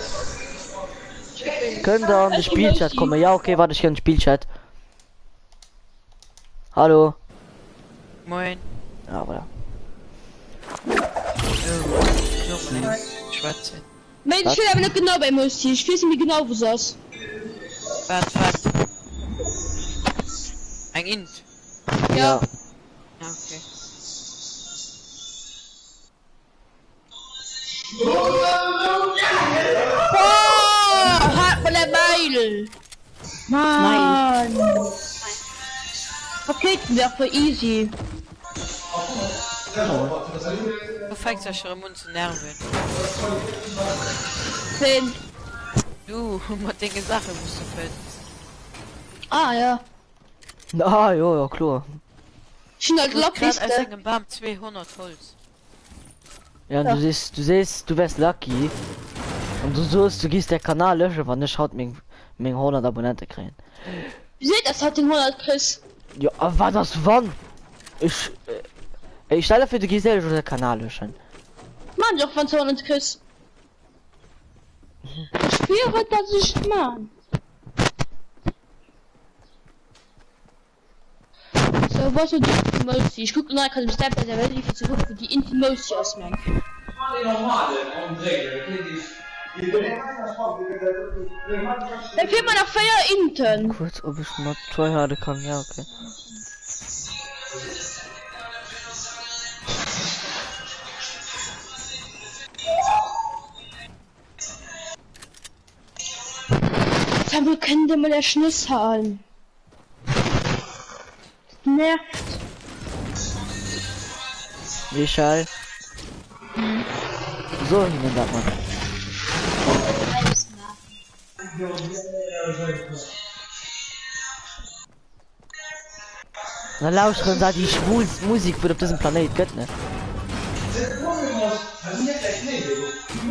Könnt ihr an den Ich Spielchat bin kommen? Ja, okay, warte, ich gehe in den Spielchat. Hallo. Moin. Ja, voilà. Oh, so mal schwätzen. Mensch, ich will aber nicht genau bei Maus Ich weiß nicht genau, wo es ist. Wart, wart. Eng Int. Ja. Ja, okay. Boah, halt mal der Meil. Mann. Raketenwerfer easy. Du fängst ja schon an zu nerven. Zehn. Du, mat denge Sache musst du finden. Ah, ja. Ah, jo, ja, klar. Ich bin halt Du hast Lucky. grad aus engem Bam 200 Holz. Ja, und du siehst, du siehst, du wärst lucky. Und du suchst, du gehst der Kanal löschen, wann ich haut meng, meng 100 Abonnenten kriegen. Seht, das hat den 100 Chris. Ja, aber war das wann? Ich, äh, ich stelle dafür, du gehst selber den Kanal löschen. Mann, doch von 200 Chris. Ich spüre, dass ich man. So, was ist die Mosi? Ich gucke nach, kann ich Step der Welt, wie zu gucken, wie die Inti Mosi aus, man. Dann fehlt man noch vier Inten. Kurz, ob ich mal tryharden kann, ja, okay. Sag mal, können wir mal der Schnuss haben? Das nervt. Michael. So, hin sagt man. Na lauscheren da die schwulste Musik wird auf diesem Planet gött, ne?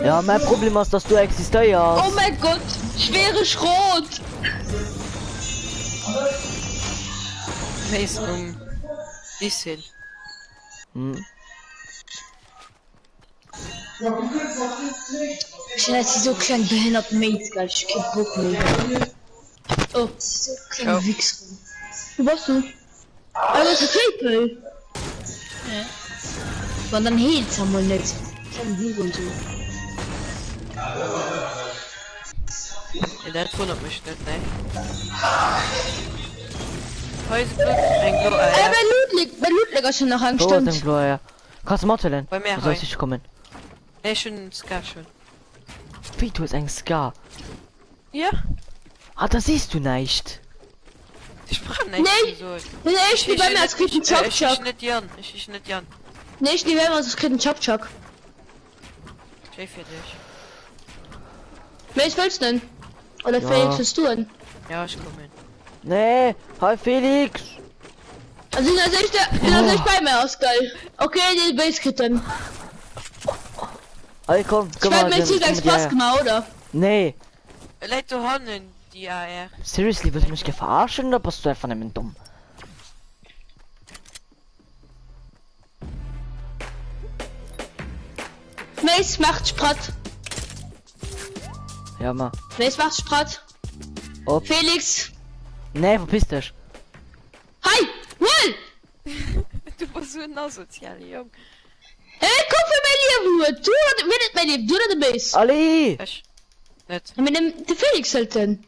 Ja, mein Problem ist, dass du existierst. Oh mein Gott, schwere Schrot. Face um Diesel. Hm. Ich bin so klein behindert Mates, geil. Ich kein Bock mehr. Oh, So klein Wichser. wo warst du? Aber das ist Triple. Wann dann heelt's einmal nicht. Klein Hurensohn. Ja, dat wundert mich net, ne? Heute Glück, eng Glo Äh, äh, bei Ludwig, bei Ludwig ist schon noch So, ein dem stimmt. Gloria. Kannst du Mottelen? Bei mir Du sollst hei. nicht kommen. Nee, schon Ska schon. Wie, du hast ein Scar. Ja, Ah, das siehst du nicht. ich brauch nicht Nee. so. Nee, ich bin bei mir als kriegt einen Chop Ich Chop. net Jan, ich ich net Jan. Nee, ich bin bei mir als kriegt einen Chop Chop. Schön für dich. Welches willst du denn? Oder Ja. Felix, willst du denn? Ja, ich komme. Nee, hi Felix. Also, das ist der, das ist bei mir aus, geil. Okay, den Base kriegt dann. Hey, komm, Ich komm werd mal. mir komm zu mit Spaß hierher. gemacht, oder? Nee, Leit du hannen die AR. seriously, willst du mich verarschen oder bist du einfach nicht dumm? Mace macht Sprat. Ja, ma. Mace macht Sprat. Ob. Felix. Nee, verpiss dich. Hi! Will! Du bist so ein asozialer Jung. Hey, komm für mein Leben! Du oder wer nicht mein Leben? Du oder der Mace? Ali! Ich net. Mit dem der Felix halt denn.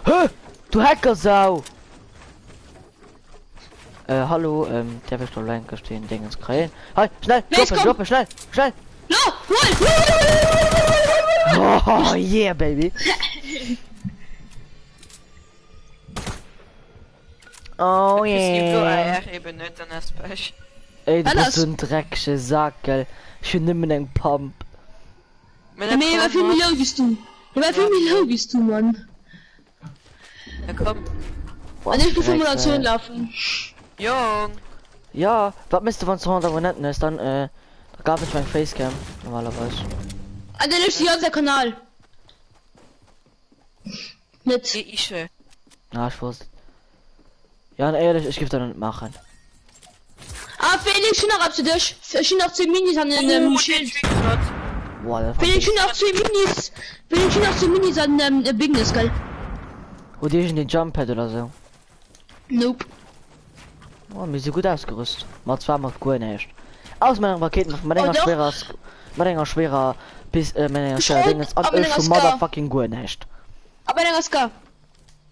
Hä? Du Hackersau! Äh, hallo, ähm, darf ich doch lenke stehen, Dingens kréien? Hei, schnell, Los, droppen, komm! droppen, schnell, schnell! Lo, hol! Hol, hol, hol, hol, hol, hol, hol, hol. Oh, yeah, baby! Oh, yeah! AR eben net dann ass Pech. Ey, du Wat bist ass? so ein dreckiger Sack, gell? Ich bin nimmer eng Pump. Mä Mee iwwer vill méi low wéi s du. Iwwer vill méi low wéi s du, Mann. Na komm. An ech géif emol an d'Zon lafen. Jong. Ja, wat misst du wann du 100 Abonnenten hues, dann äh, da gab ech meng Facecam normalerweise. An dann löscht de ganze Kanal. Net. Nee, ich. Ja, ich wusste. Ja, an éierlech, ech géif dat net maachen. Ah Felix, ech hunn nach eppes fir dech. Ech hunn nach zwee Minis an engem Oh, Schild. Boah, dat war Felix, ech hunn nach zwee Minis. Felix, ech hunn nach zwee Minis an e Bignes, gell? Hutt Dir iergend een Jumppad oder sou? Nope. Oh, mir si gutt ausgerüst. Ma zwar mat guer näischt. Ausser mat enger Rakéitenwaffe, mat Oh enger doch. schwerer, mat enger schwerer Pis, äh, mat enger Ech schwerer wollt Dingens an a mat ech enger hu Ska. motherfucking guer näischt. A mat enger Ska.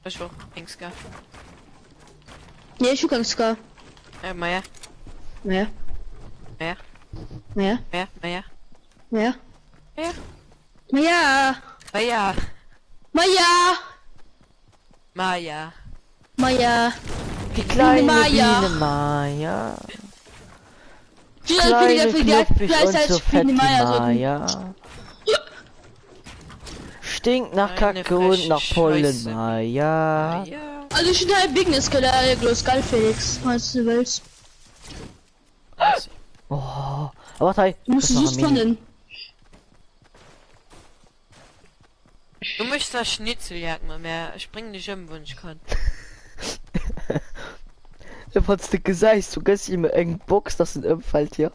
Ech och eng Ska. Nee, ech hu keng Ska. Äh, ma ja. Ma ja. Ma ja. Ma ja. Ma ja, ma ja. Ma ja. Ma ja. Ma ja. Ma ja. Ma ja. Ma ja. Ma ja. Die kleine Maja. Biene Maja. Kleine, Kleine, knuffig und so fett die Maja. Maja. Stinkt nach Meine Kacke und freche nach Pollen, Scheiße. Maja. Ja. Also ich bin halt Bigness Keller, los geil Felix, falls du willst. Oh, aber warte, hey, Du musst das es ist noch just ein Mini. finden. Du möchtest da Schnitzeljagd mal mehr. Ich bring dich um, wenn ich kann. Wanns de gesäis, du gëss him eng Box, dass en ëmfällt hier.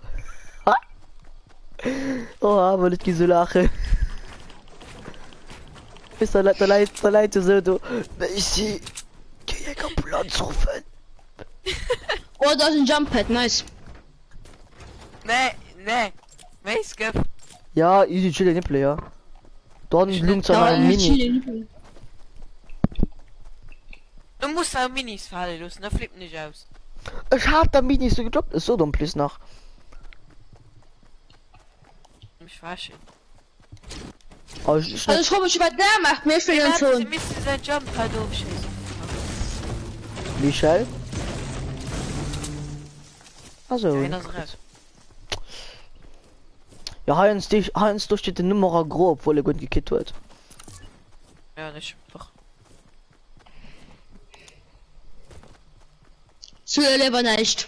Oh, awer et gi sou laachen. Weess da da läit da läit e sou do, Messi, géi eng Ambulanz ruffen. Oh, da ass en Jump Pad, nice. Nee, nee. Méis gëff. Ja, easy chill Nippel, ja. Dann lungt zwar Ja, nach ein easy Mini. chill Nippel. Du musst da Minis fallen lassen, da flippt nicht aus. Ech hat der Minis so gedroppt, ist so dumm plus nach. Mich verarschen. Oh, ich, ich, Also ich hoffe, ich wat der macht mir fehlen Sie schon. müssen sein Jump halt aufschießen. Michel? Also, Nein, das ist ja, Heinz, dich, Heinz, du steht den Nummer gro, obwohl er gut gekillt wird. Ja, nicht. Doch. Zu lieber nicht.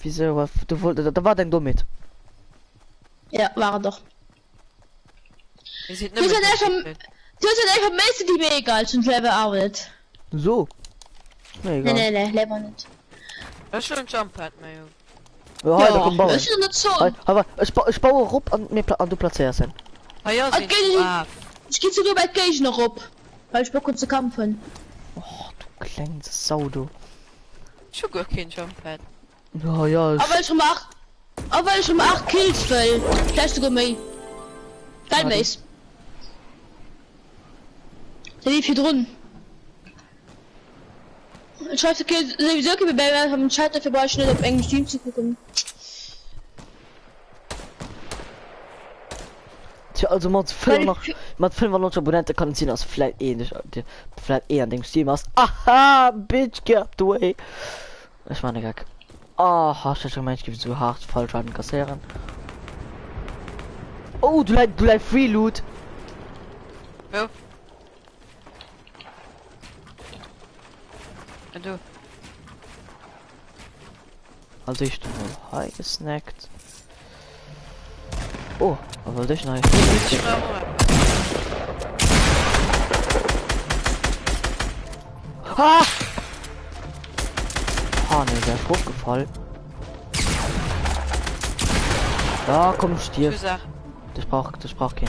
Wieso? Was, du wollt, da war dein Dummit. Ja, war er doch. Wir sind Du sind echt am- Du sind echt am meisten die mir egal sind Level auch nicht. So. Nee, Nee, egal. nee, nee, lieber nicht. Das ist schon ein Jump Pad, mein Junge. Ja, hey, da komm bauen. das ist nicht so. Hey, aber ich, ba ich baue rup an mir an du platzierst hin. Ah ja, sind Okay. ah, Ich geh sogar bei Gage noch op, weil ich Bock hab zu kämpfen. Oh, du kleine Sau, du. Ich hab gar kein Jump Pad. Ja, ja. Ich, Aber ich schon acht, aber ich schon acht Kills will. Vielleicht sogar mehr. Geil, Warte. Mace. Da lief hier drin. Ich scheiße, okay, sowieso okay, wir haben Chat dafür brauche ich nicht auf Englisch Team zu gucken. tja, also mat Weil 5 ich- mat 95 Abonnenten kann es sinn, dass vielleicht eh nicht, vielleicht eh an dem Stream hast. Aha, Bitch, get up the way. Ich meine, Gag. Ah, oh, ich hätte gemeint, ich gebe so hart Fallschaden kassieren. Oh, du leid, du leid Free Loot. Wo? Und du? Also ich bin mal high gesnackt. Oh, aber dich neu. Ich brauche Ah! Ah, ne, der ist hochgefallen. Ja, komm, stirb. Das braucht, das braucht kein.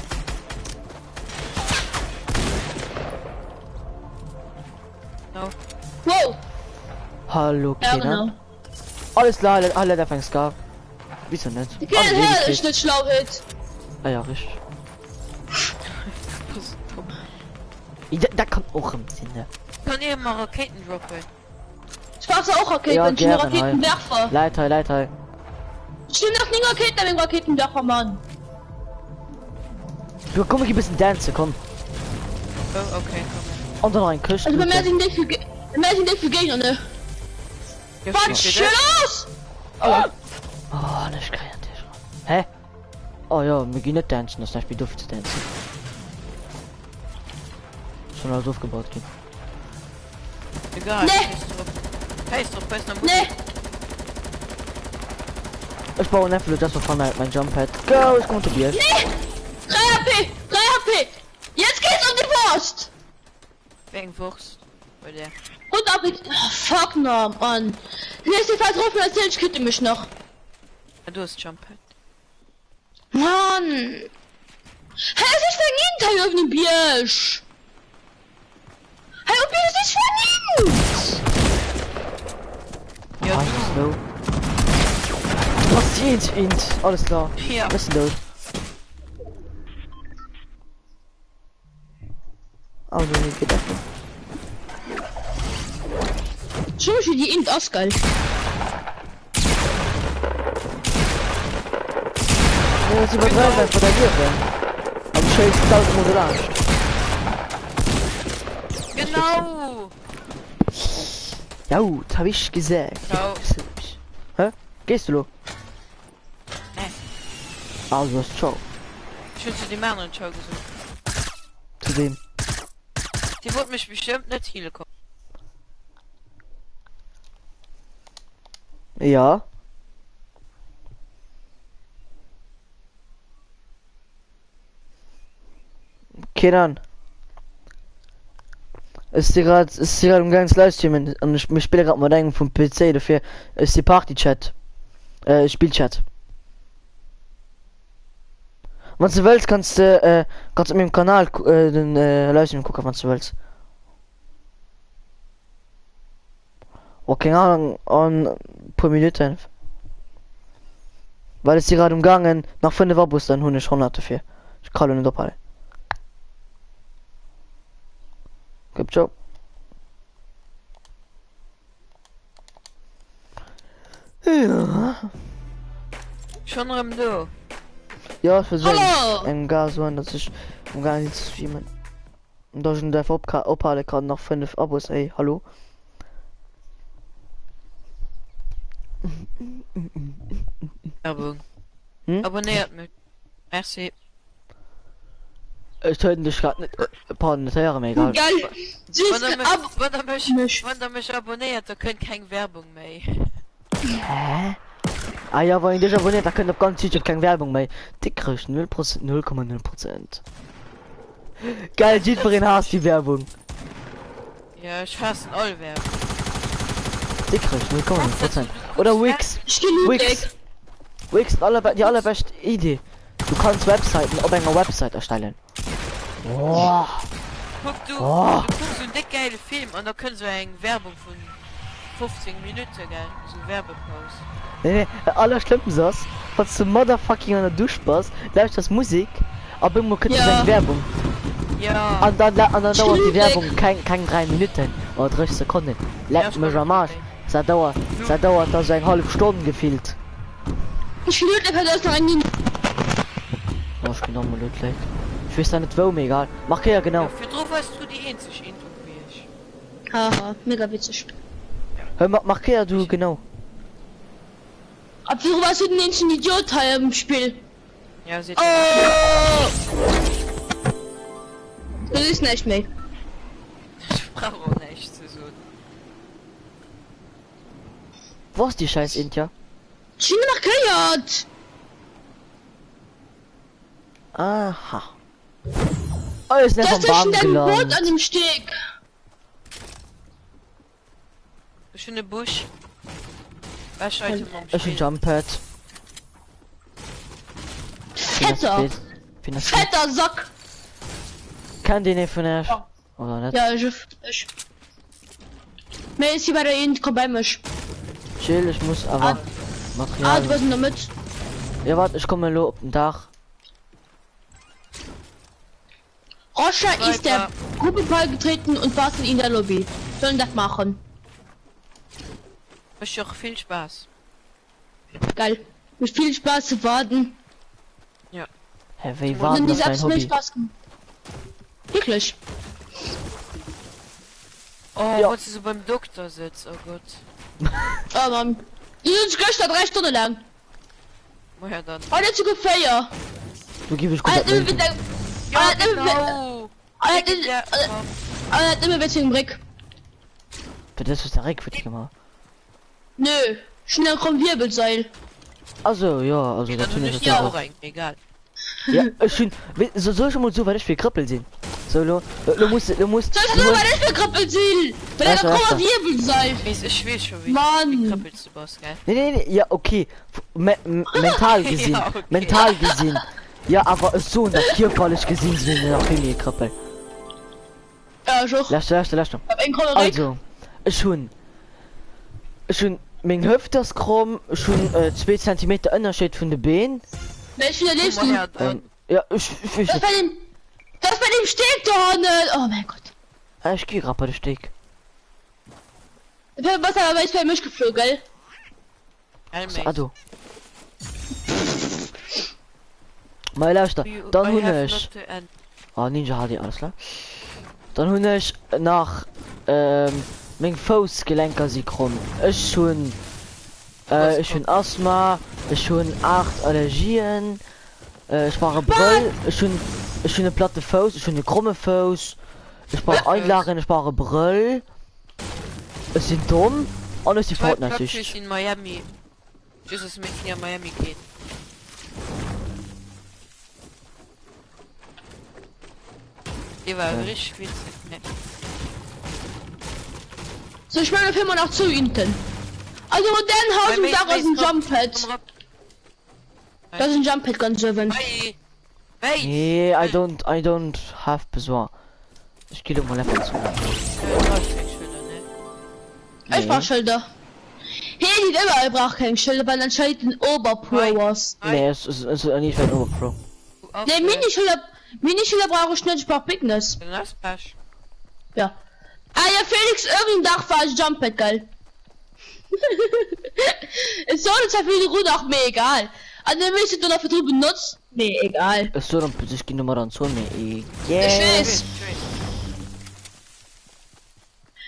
No. Wow! Hallo, Ja, Kenan. genau. Alles klar, alle, alle der fängt gar. Wieso nicht? Die Alle Kenan leben ist nicht schlau hit. Ah ja, richtig. Das ist dumm. Dat kann och rëm sinn, ne? Kann ee mer Rakéiten droppen? Ech brauch zwar och Rakéiten, Ja, ech hunn e gären, hei. Rakéitenwerfer. Läit hei, läit hei. Ech hunn nach 9 Rakéiten a mengem Rakéitenwerfer, Mann. Du, komm, mir gi bëssen dancen, komm. Oh, okay, komm her. An dann nach eng Këscht Also bei mär looten. sinn déi vill Ge bei mär sinn déi vill Géigner, ne? Ja, Wat steet schön fir dech. aus! Oh, ne, ech kréien natierlech rëm. Hä? Oh jo, mir ginn net dancen, ass näischt méi doof ze dancen. Schon alles ofgebaut ginn. Egal, Nee. scheiß drauf. Scheiß drauf, weiß noch Nee! Ech bauen einfach nur das von mein Jump Pad. Go, ich komme zu dir. Nee! 3 HP! 3 HP! Jetzt geht's um die Wurst! Wéi eng Wurst? Bei der. Und ab mit. Oh, fuck no, Mann! Hier ist die falsch drauf, natürlich kriegt ihr mich noch. Ah, du hast Jump Pad. Mann! Hä, es ist verdient, hei op dem Bierg! Hei op Bierg, es ist verdient! Ja, Ah, du. slow. Was int, int. Alles klar. Ja. Bist du tot? Also, nee, geht einfach. Schon wie die Int ass geil. Nee, das übertreibt einfach der Liewen. Am schéisst tausendmol so laanscht. Genau! Jau, das hab ich gesagt. Ciao. Hä? Gehst du lo? Nee. Also, ciao. Ech hunn zu deem aneren Ciao gesot. Zu wem? Dee wollt mech bestëmmt net heale kommen. Ja. Kenan. Ech si grad, ech si grad um gaang ze livestreamen an ech mir spille grad mat engem vum PC, dofir ech si Partychat, äh Spillchat. Wann s de wëlls kanns de äh kanns op mengem Kanal äh den äh Livestream kucken wann s de wëlls. Oh keng Ahnung an puer Minutten. Well ech si grad um gaangen nach 5 Abos dann hunn ech 100 dofir. Ech ka lo net ophalen. Gutt ciao. Ja. Schon erëm do. Ja, ech versuch Hallo! engem Gas soen, dass ech um gaangen sinn ze streamen. Und dass ich net einfach ophale kann nach 5 Abos ey, hallo. Werbung. Hm? Abonnéiert mech. Merci. Ech töten dech grad net, pardon, net héieren, mee egal. Geil! Wann der Süß, mech, ab wann der mech, mech. wann der mech abonnéiert, da kënnt keng Werbung méi. Hä? Ah ja, wann een dech abonnéiert, da kënnt op ganz YouTube keng Werbung méi. Dikrech 0 Prozent, 0,0 Prozent. Geil, jiddwereen haasst déi Werbung. Ja, ech haassen all Werbung. Dikrech 0,0 Prozent. Oder Wix. Ich geh Ludwig. Wix. Wix, allerbe die allerbescht Idee. Du kanns Webseiten op enger Website erstellen. Oh. Kuck du, Oh. du kucks en déck gäile Film an da kënnt sou eng Werbung vun 15 Minutte gell, sou Werbepaus. Nee, nee, dat allerschlëmmst ass, wann s du motherfucking an der Dusch bass, lauschters Musik, op eemol kënnt Ja. eng Werbung. Ja. An dann, an dann dauert déi Ludwig. Werbung keng, keng 3 Minutten oder 30 Sekonnen. Ja, Leck ech mech kann am Arsch. Dat dauert, dat dauert da sou eng hallef Stonn gefillt. Ich Ludwig hat erst noch ein Oh, ich bin auch mal Ludwig. Ich weess da net wou, mee egal. Markéier genau. Ja, virdru wars du déi eenzeg Int um Bierg. Haha, mega witzeg. Hör, ma markéier du genau. Ab virdru wars du den eenzegen Idiot hei am Spill. Ja, seet Oh! Du siehst näischt méi. Ech brauch och näischt ze soen. Wo ass déi scheiß Intia? Ech hunn markéiert! Aha. Oh, ist Das einfach am ist Baum zwischen deinem Boot gelandet. an dem Steg. Ech hunn e Busch. Bescht Item am Ech hun Spill. Jump Pad. Fetter! Fetter Sack! Kennt een ee vun Äech? Oder net? Ja, ech, ech. Mee ech si bei der Int, komm bei mech. Chill, ech muss awer Ah, Material. ah, du bass an der Mëtt. Ja, wart, ech komme lo op den Daach. Roger ist der Sniper. Gruppe beigetreten und warten in der Lobby. Sollen dat maachen. Mécht jo och vill Spaass. Geil. Mécht vill Spaass ze waarden. Ja. Hä, wéi waarden ass däin Hobby? Wierklech? Oh, Ja. wann du so beim Dokter sëtz, oh Gott. Oh Mann. Du sëtz gëschter 3 Stonne laang. Ma ja dann. Oh net souguer 4. Du giff ech Ah, komplett nëmme linken. wéinst engem. Ja, Ah, nëmme wéi. genau. Ah, Wegen nëmme. der, komm. Ah, nëmme wéinst engem Réck. Fir dës hues de Réck futti gemaach. Nö, ech hunn eng kromm Wierbelsail. Also jo, also Okay, dat dann hunn hunn ech ech natierlech och och. eng, egal. Ja, ech hunn, wéi, so soll ech emol soen, wat ech fir e Krëppel sinn? So elo, elo muss, elo muss, Soll ech elo soen, muss. wat ech fir e Krëppel sinn? Well enger Lauschter, krommer lauschter. Wierbelsail. Weess, ech weess scho wéi, wéi Mann. krëppels du bass, gell? Nee, nee, nee, ja okay, me mental gesinn, Ja, okay. mental gesinn, ja, awer ech soen der, kierperlech gesinn sinn ech nach vill méi e Krëppel. Ja, ech och. Lauschter, lauschter, lauschter. Hab eng kromme Réck. Also, ech hunn, ech hunn, meng Hëft ass kromm, ech hunn zwee Zentimeter Ënnerscheed vun de Been. Wéi vill erliefs Komm du? mal her, dann. Ja, ech, ech weess Das net. bei dem, das bei dem Steg do hannen! Oh mein Gott. Ah, ech gi grad bei de Steg. Was awer bei mech geflogen, gell? So, ah, do. Mei lauschter, dann hunn ech oh, Ninja HD, alles klar. Dann hunn ech nach ähm, meng Foussgelenker si kromm. Ech hunn äh, ech hunn Asthma, ech hunn 8 Allergien, äh, ech brauch e Brëll, ech hunn ech hunn e platte Fouss, ech hunn e kromme Fouss, ech brauch Einlagen, ech brauch e Brëll. Ech sinn domm an ech si Fortnite-süchteg. in Miami. Jesus mit hier Miami geht. Die war richtig witzig, ne? So, ich meine immer noch zu hinten. Also modern Haus und Dach ist ein Jump Pad. Das ist ein Jump Pad ganz oben. Nee, I don't, I don't have besoin. Ech gi lo mol einfach zu. Ech brauch Schëlder. Hee seet ëmmer e brauch keng Schëlder, well anscheinend den Oberpro ass. Nee, es es es ni ech war den Oberpro. Nee, Minischëlder, Minischëlder brauch ech net, ech brauch Bigness. Ja. Ah ja, Felix, irgend Dach war ech Jump Pad, geil. Et soll zwar vill Run ach mir egal. An de meeschte do nach virdru benotzt, mee egal. Ech soen op ech ginn domat an d'Zon, mee Ech egal. weess.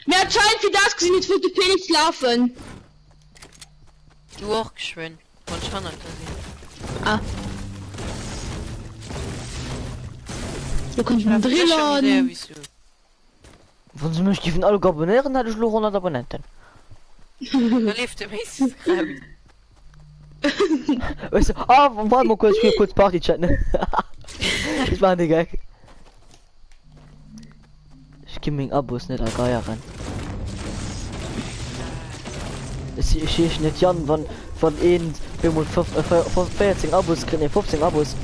Mee anscheinend fir dat gesinn huet wollt de Felix lafen. Du och geschwënn, wann ech hannert der sinn. Ah. Do kann ich den Drillern. Wann se mech giffen alleguer abonnéieren, hätt ech elo 100 Abonnenten. Da leeft de meeschtens raus. Weißt du, ah, warte mal kurz, ich will kurz Party chatten. Ich mach den Gag. Ich geb meng Abos net a Geieren. Ech ech heeschen net Jan, wann wann een bemol 14 Abos kritt, nee 15 Abos,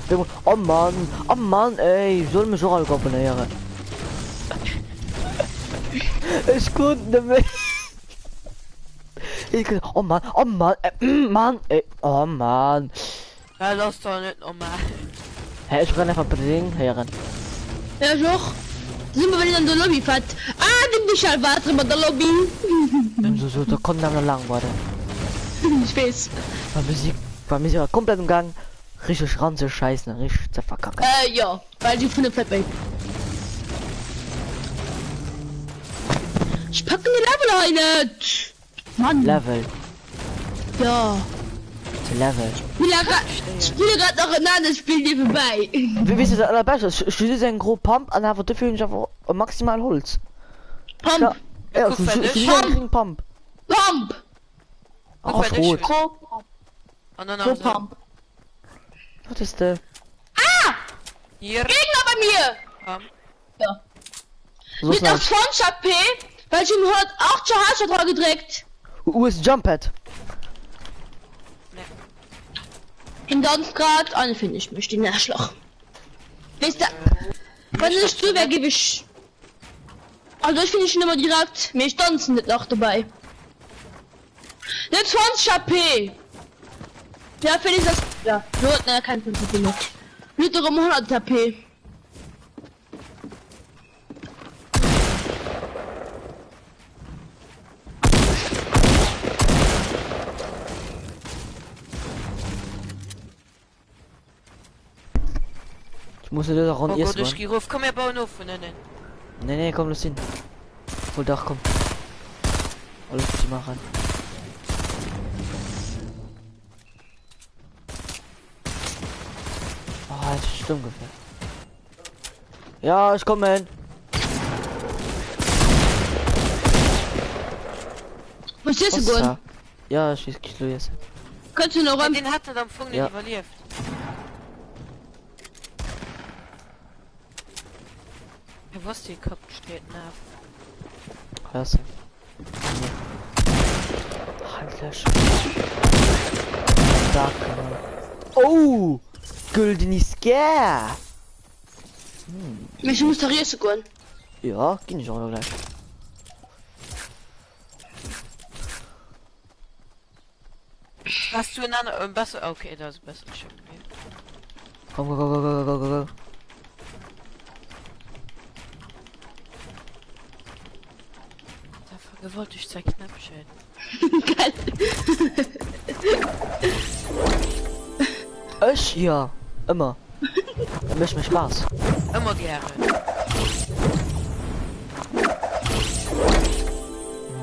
bemol, oh Mann, oh Mann ey, soll mech och alleguer abonnéieren. Ech konnt net méi. Ich konnt, oh Mann, oh Mann, äh, Mann, ey, oh Mann. Dat ass doch net normal. Hä, ech kann einfach Bling héieren. Ja, ech och. Da si mer wéi an der Lobby fett. Ah, de Michel war erëm an der Lobby. So, so, da kommt awer lang warten. Ich weess. War Musik, war Musik war komplett im Gang. Richtig ranzuscheißen, richtig zu verkacken. Äh, ja, well si vun de Fett méi. Ech packen de Level hei net. Mann. Level. Ja. Zu Level. Spille grad nach en anert Spill niewebäi. Wéi weess du dat allerbescht ass? Ech hu just eng gro Pump an awer dofir hunn ech awer maximal Holz. Pump. Ja, ja, Guck, ech wat hu ech just eng gring Pump. Pump. Ach, Guck, wat ech rot. hunn. Gro Pump. An dann Gro nach so. Pump. Wat is de? Ah! Hier. Gegner bei mir! Pump. Ja. Soss Mit der näischt. 20 HP, well ech hunn 108 Headshot dra gedréckt. Hu hues Jump Pad? Hien danzt grad an finde ich mech den Arschloch. Wees de, wann ech du wär giff ech, also ech finde ech immer direkt, mee ech danzen net nach dobäi. Ne 20 HP! Ja Felix ass, ja, lo huet en keng 20 HP méi. Lo huet e rëm 100 HP. Muss net der Ronn Oh Gott, iessen ech gi rof. Komm mir bauen of vun ënnen. Nee, nee, komm, lass hin. Hol dach, komm. Alles was ich machen. Oh, jetzt ist Sturmgewehr. Ja, ich komme. Muss iesse goen? Ja, ich ich lo iessen. Kënns du nach Ja, erëm? den hat dat am Fong net Ja. iwwerlieft. Er wosst die Kopf steht nach. Was? Nee. Handlech. Stark, Mann. Oh! Güldene Scare! Mee ech muss dach iesse goen. Ja, ginn ech och elo gläich. Hast du en aner en besser okay dat ass e bessere Sturmgewehr. Komm, go, go, go, go, go, go, go. Da vergewaltigt sein Knäppchen. Geil. Ech? Ja, ëmmer. Dat mécht mir Spaass. Ëmmer gären.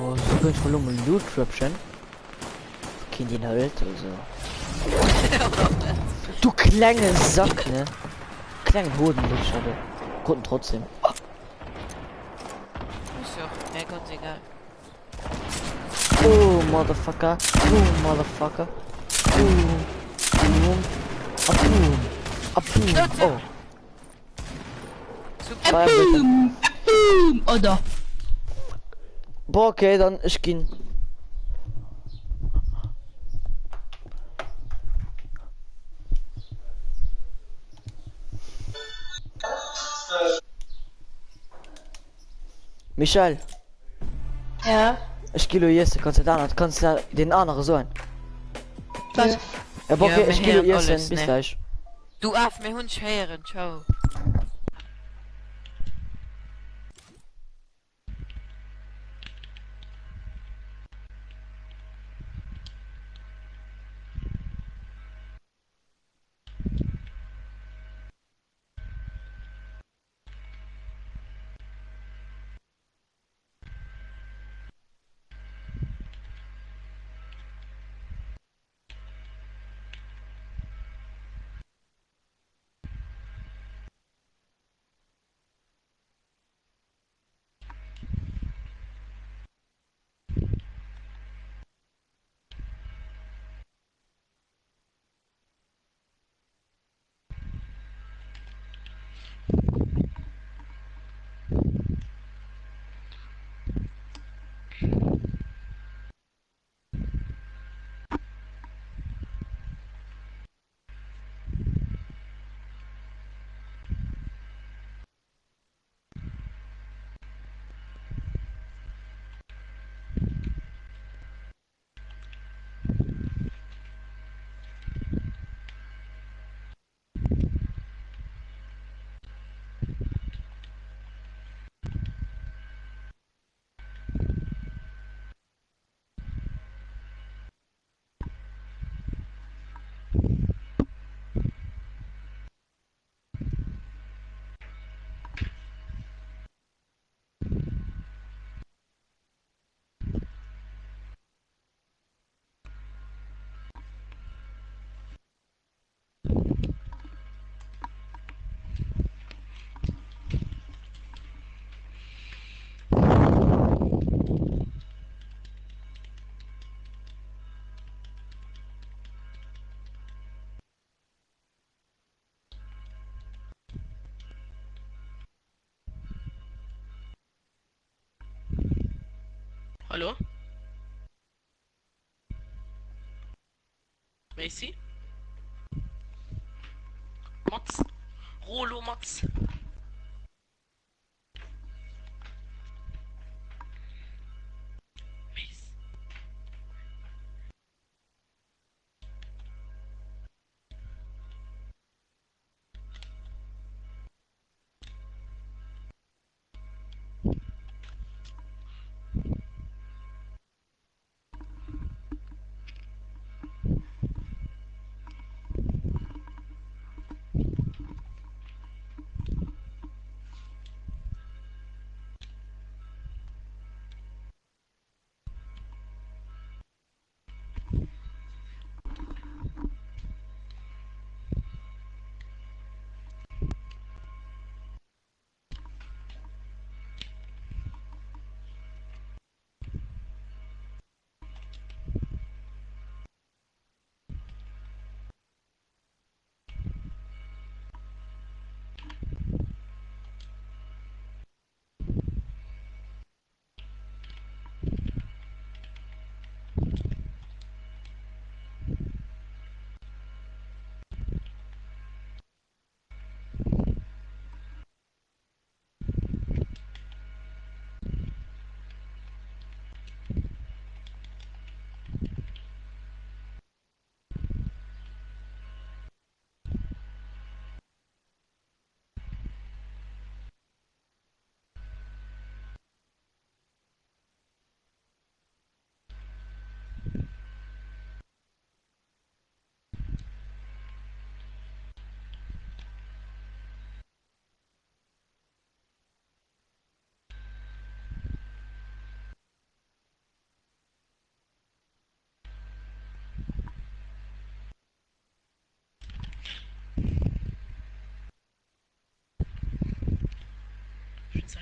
Oh, so gënn ech mer lo mol Loot Tröpfchen. Keen deen hëlt, also. Du klenge Sack, ne? Klengen Hodenlutscher, du. Krut en trotzdem. Ist ja auch mir ganz egal. Oh, Motherfucker. Oh, Motherfucker. Boom. Boom. A boom. A boom. Oh. Super. Boom. Boom. Oder? Boah, okay, dann ich ginn. Michelle. Ja. Ech gi lo iessen, kanns dat anert, kanns dat den anere soen. Was? Ja, boah, Ja, okay, mir ech gi lo héieren iessen, alles, bis ne? gleich. Du Af, mir hunn dech héieren, ciao. Hallo? Macy? Mats? Rolo Mats? Mace?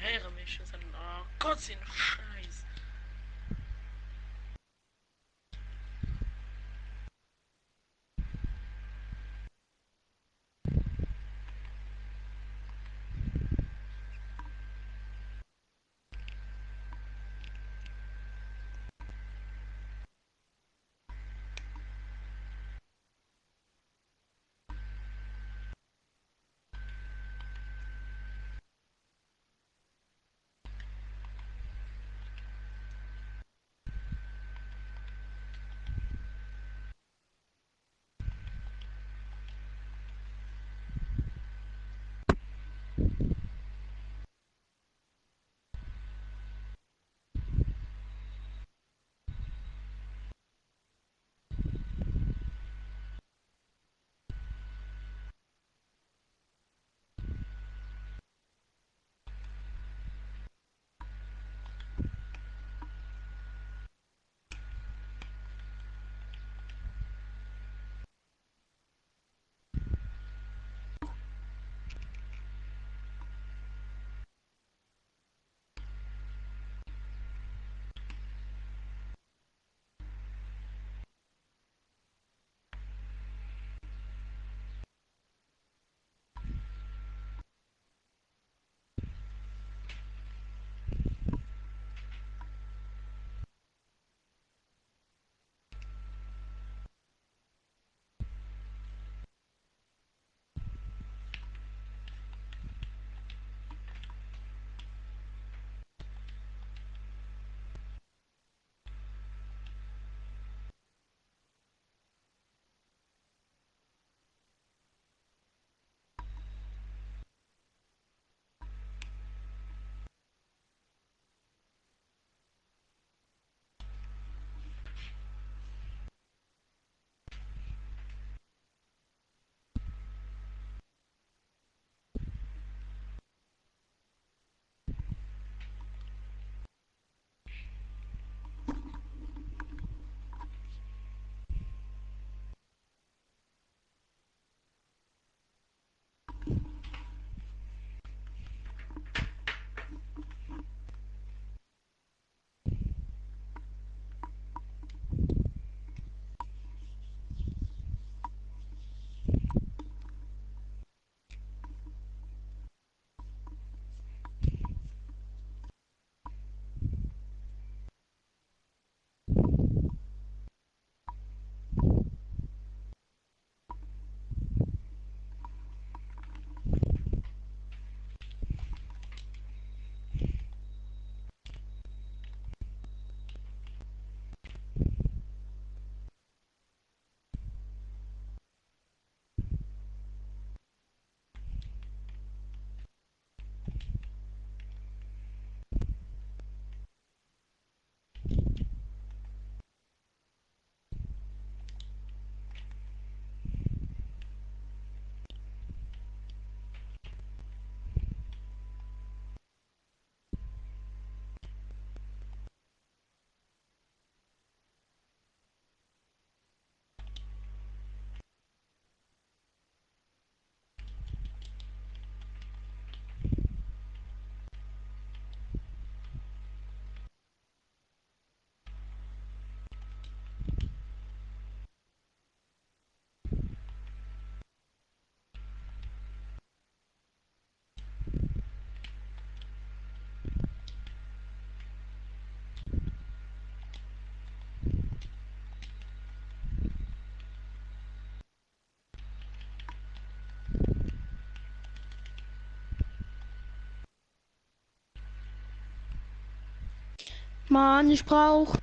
héiere mech jo sen. Oh Gott sinn Scheiss. Mann, ich brauch.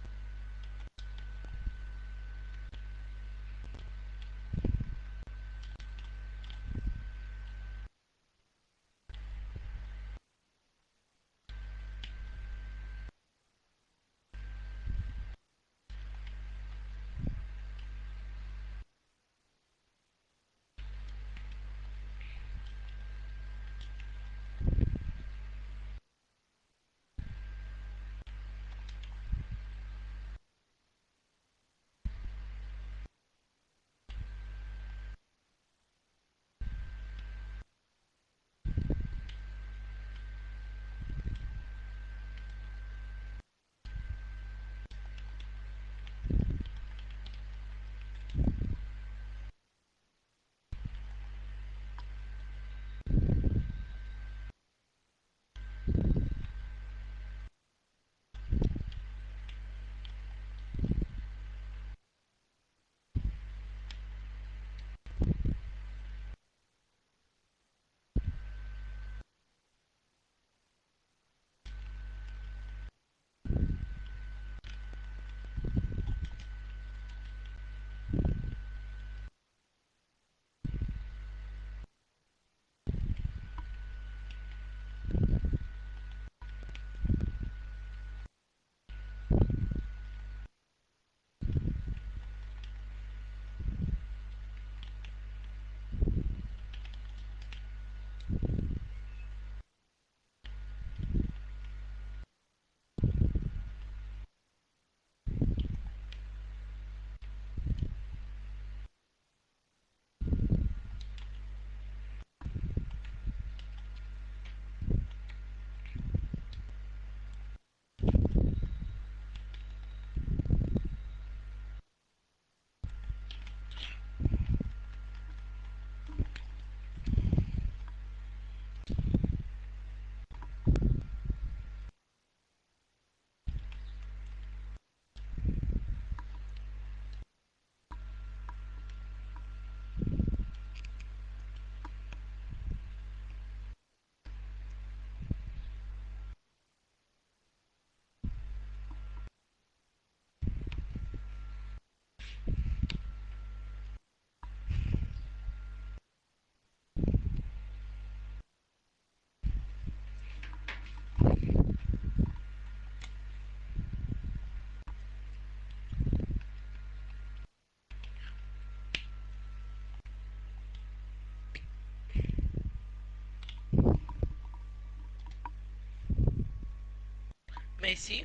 Macy?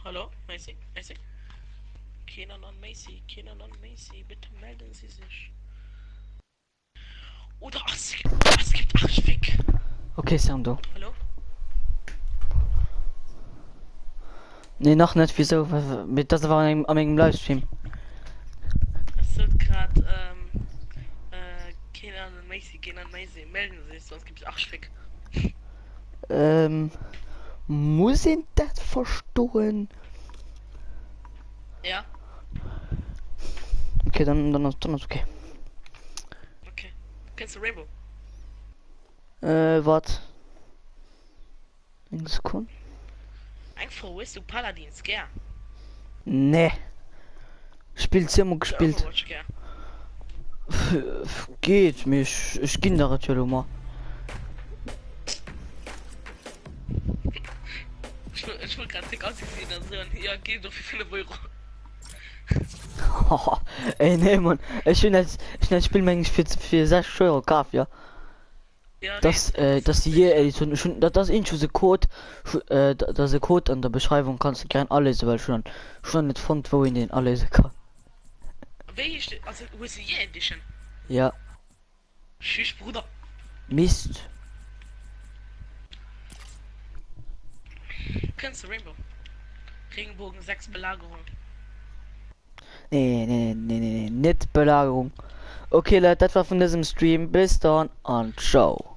Hallo, Macy? Macy? Kenan an Macy, Kenan an Macy, bitte melden Sie sich. Oder ach, es gibt, es gibt Arschfick. Okay, si do. Hallo? Nee, nach net, wieso? Mee dat ass awer an engem, an engem Livestream. Es sot grad, ähm, äh, Kenan an Macy, Kenan an Macy, melden Sie sich, sonst gibt's Arschfick. Ähm, muss een dat verstoen? Ja. Okay, dann, dann, dann ass okay. Okay. Kennst du Rainbow? Äh, wart. Eng Sekunde. Eng Fro, hues du Paladins gär? Nee. Spill Zimmer Oder gespielt. Overwatch gär? Geht mee ech, ech ginn der et jo lo mar. Ech wol, ech wollt grad dick assi sinn an soen, jo geet och fir 5 Euro. Ey nee Mann, ech hunn dat, ech hunn dat Spill meng ech fir, fir 60 Euro kaf, jo. Ja, Das, nee, äh, das das die ist je nicht. Edition, ech hunn, dat ass iergendwou se Code, äh, dat ass e Code an der Beschreiwung, kanns de gären alese well ech hunn, ech hunn net fonnt wou een deen alese kann. Wéi heescht de, also hues de Year Edition? Ja. Tschüss Bruder. Mist. Kennst du Rainbow? Regenbogen 6 Belagerung. Nee, nee, nee, nee, nee, net Belagerung. Okay Leit, dat war vun dësem Stream. Bis dann an ciao.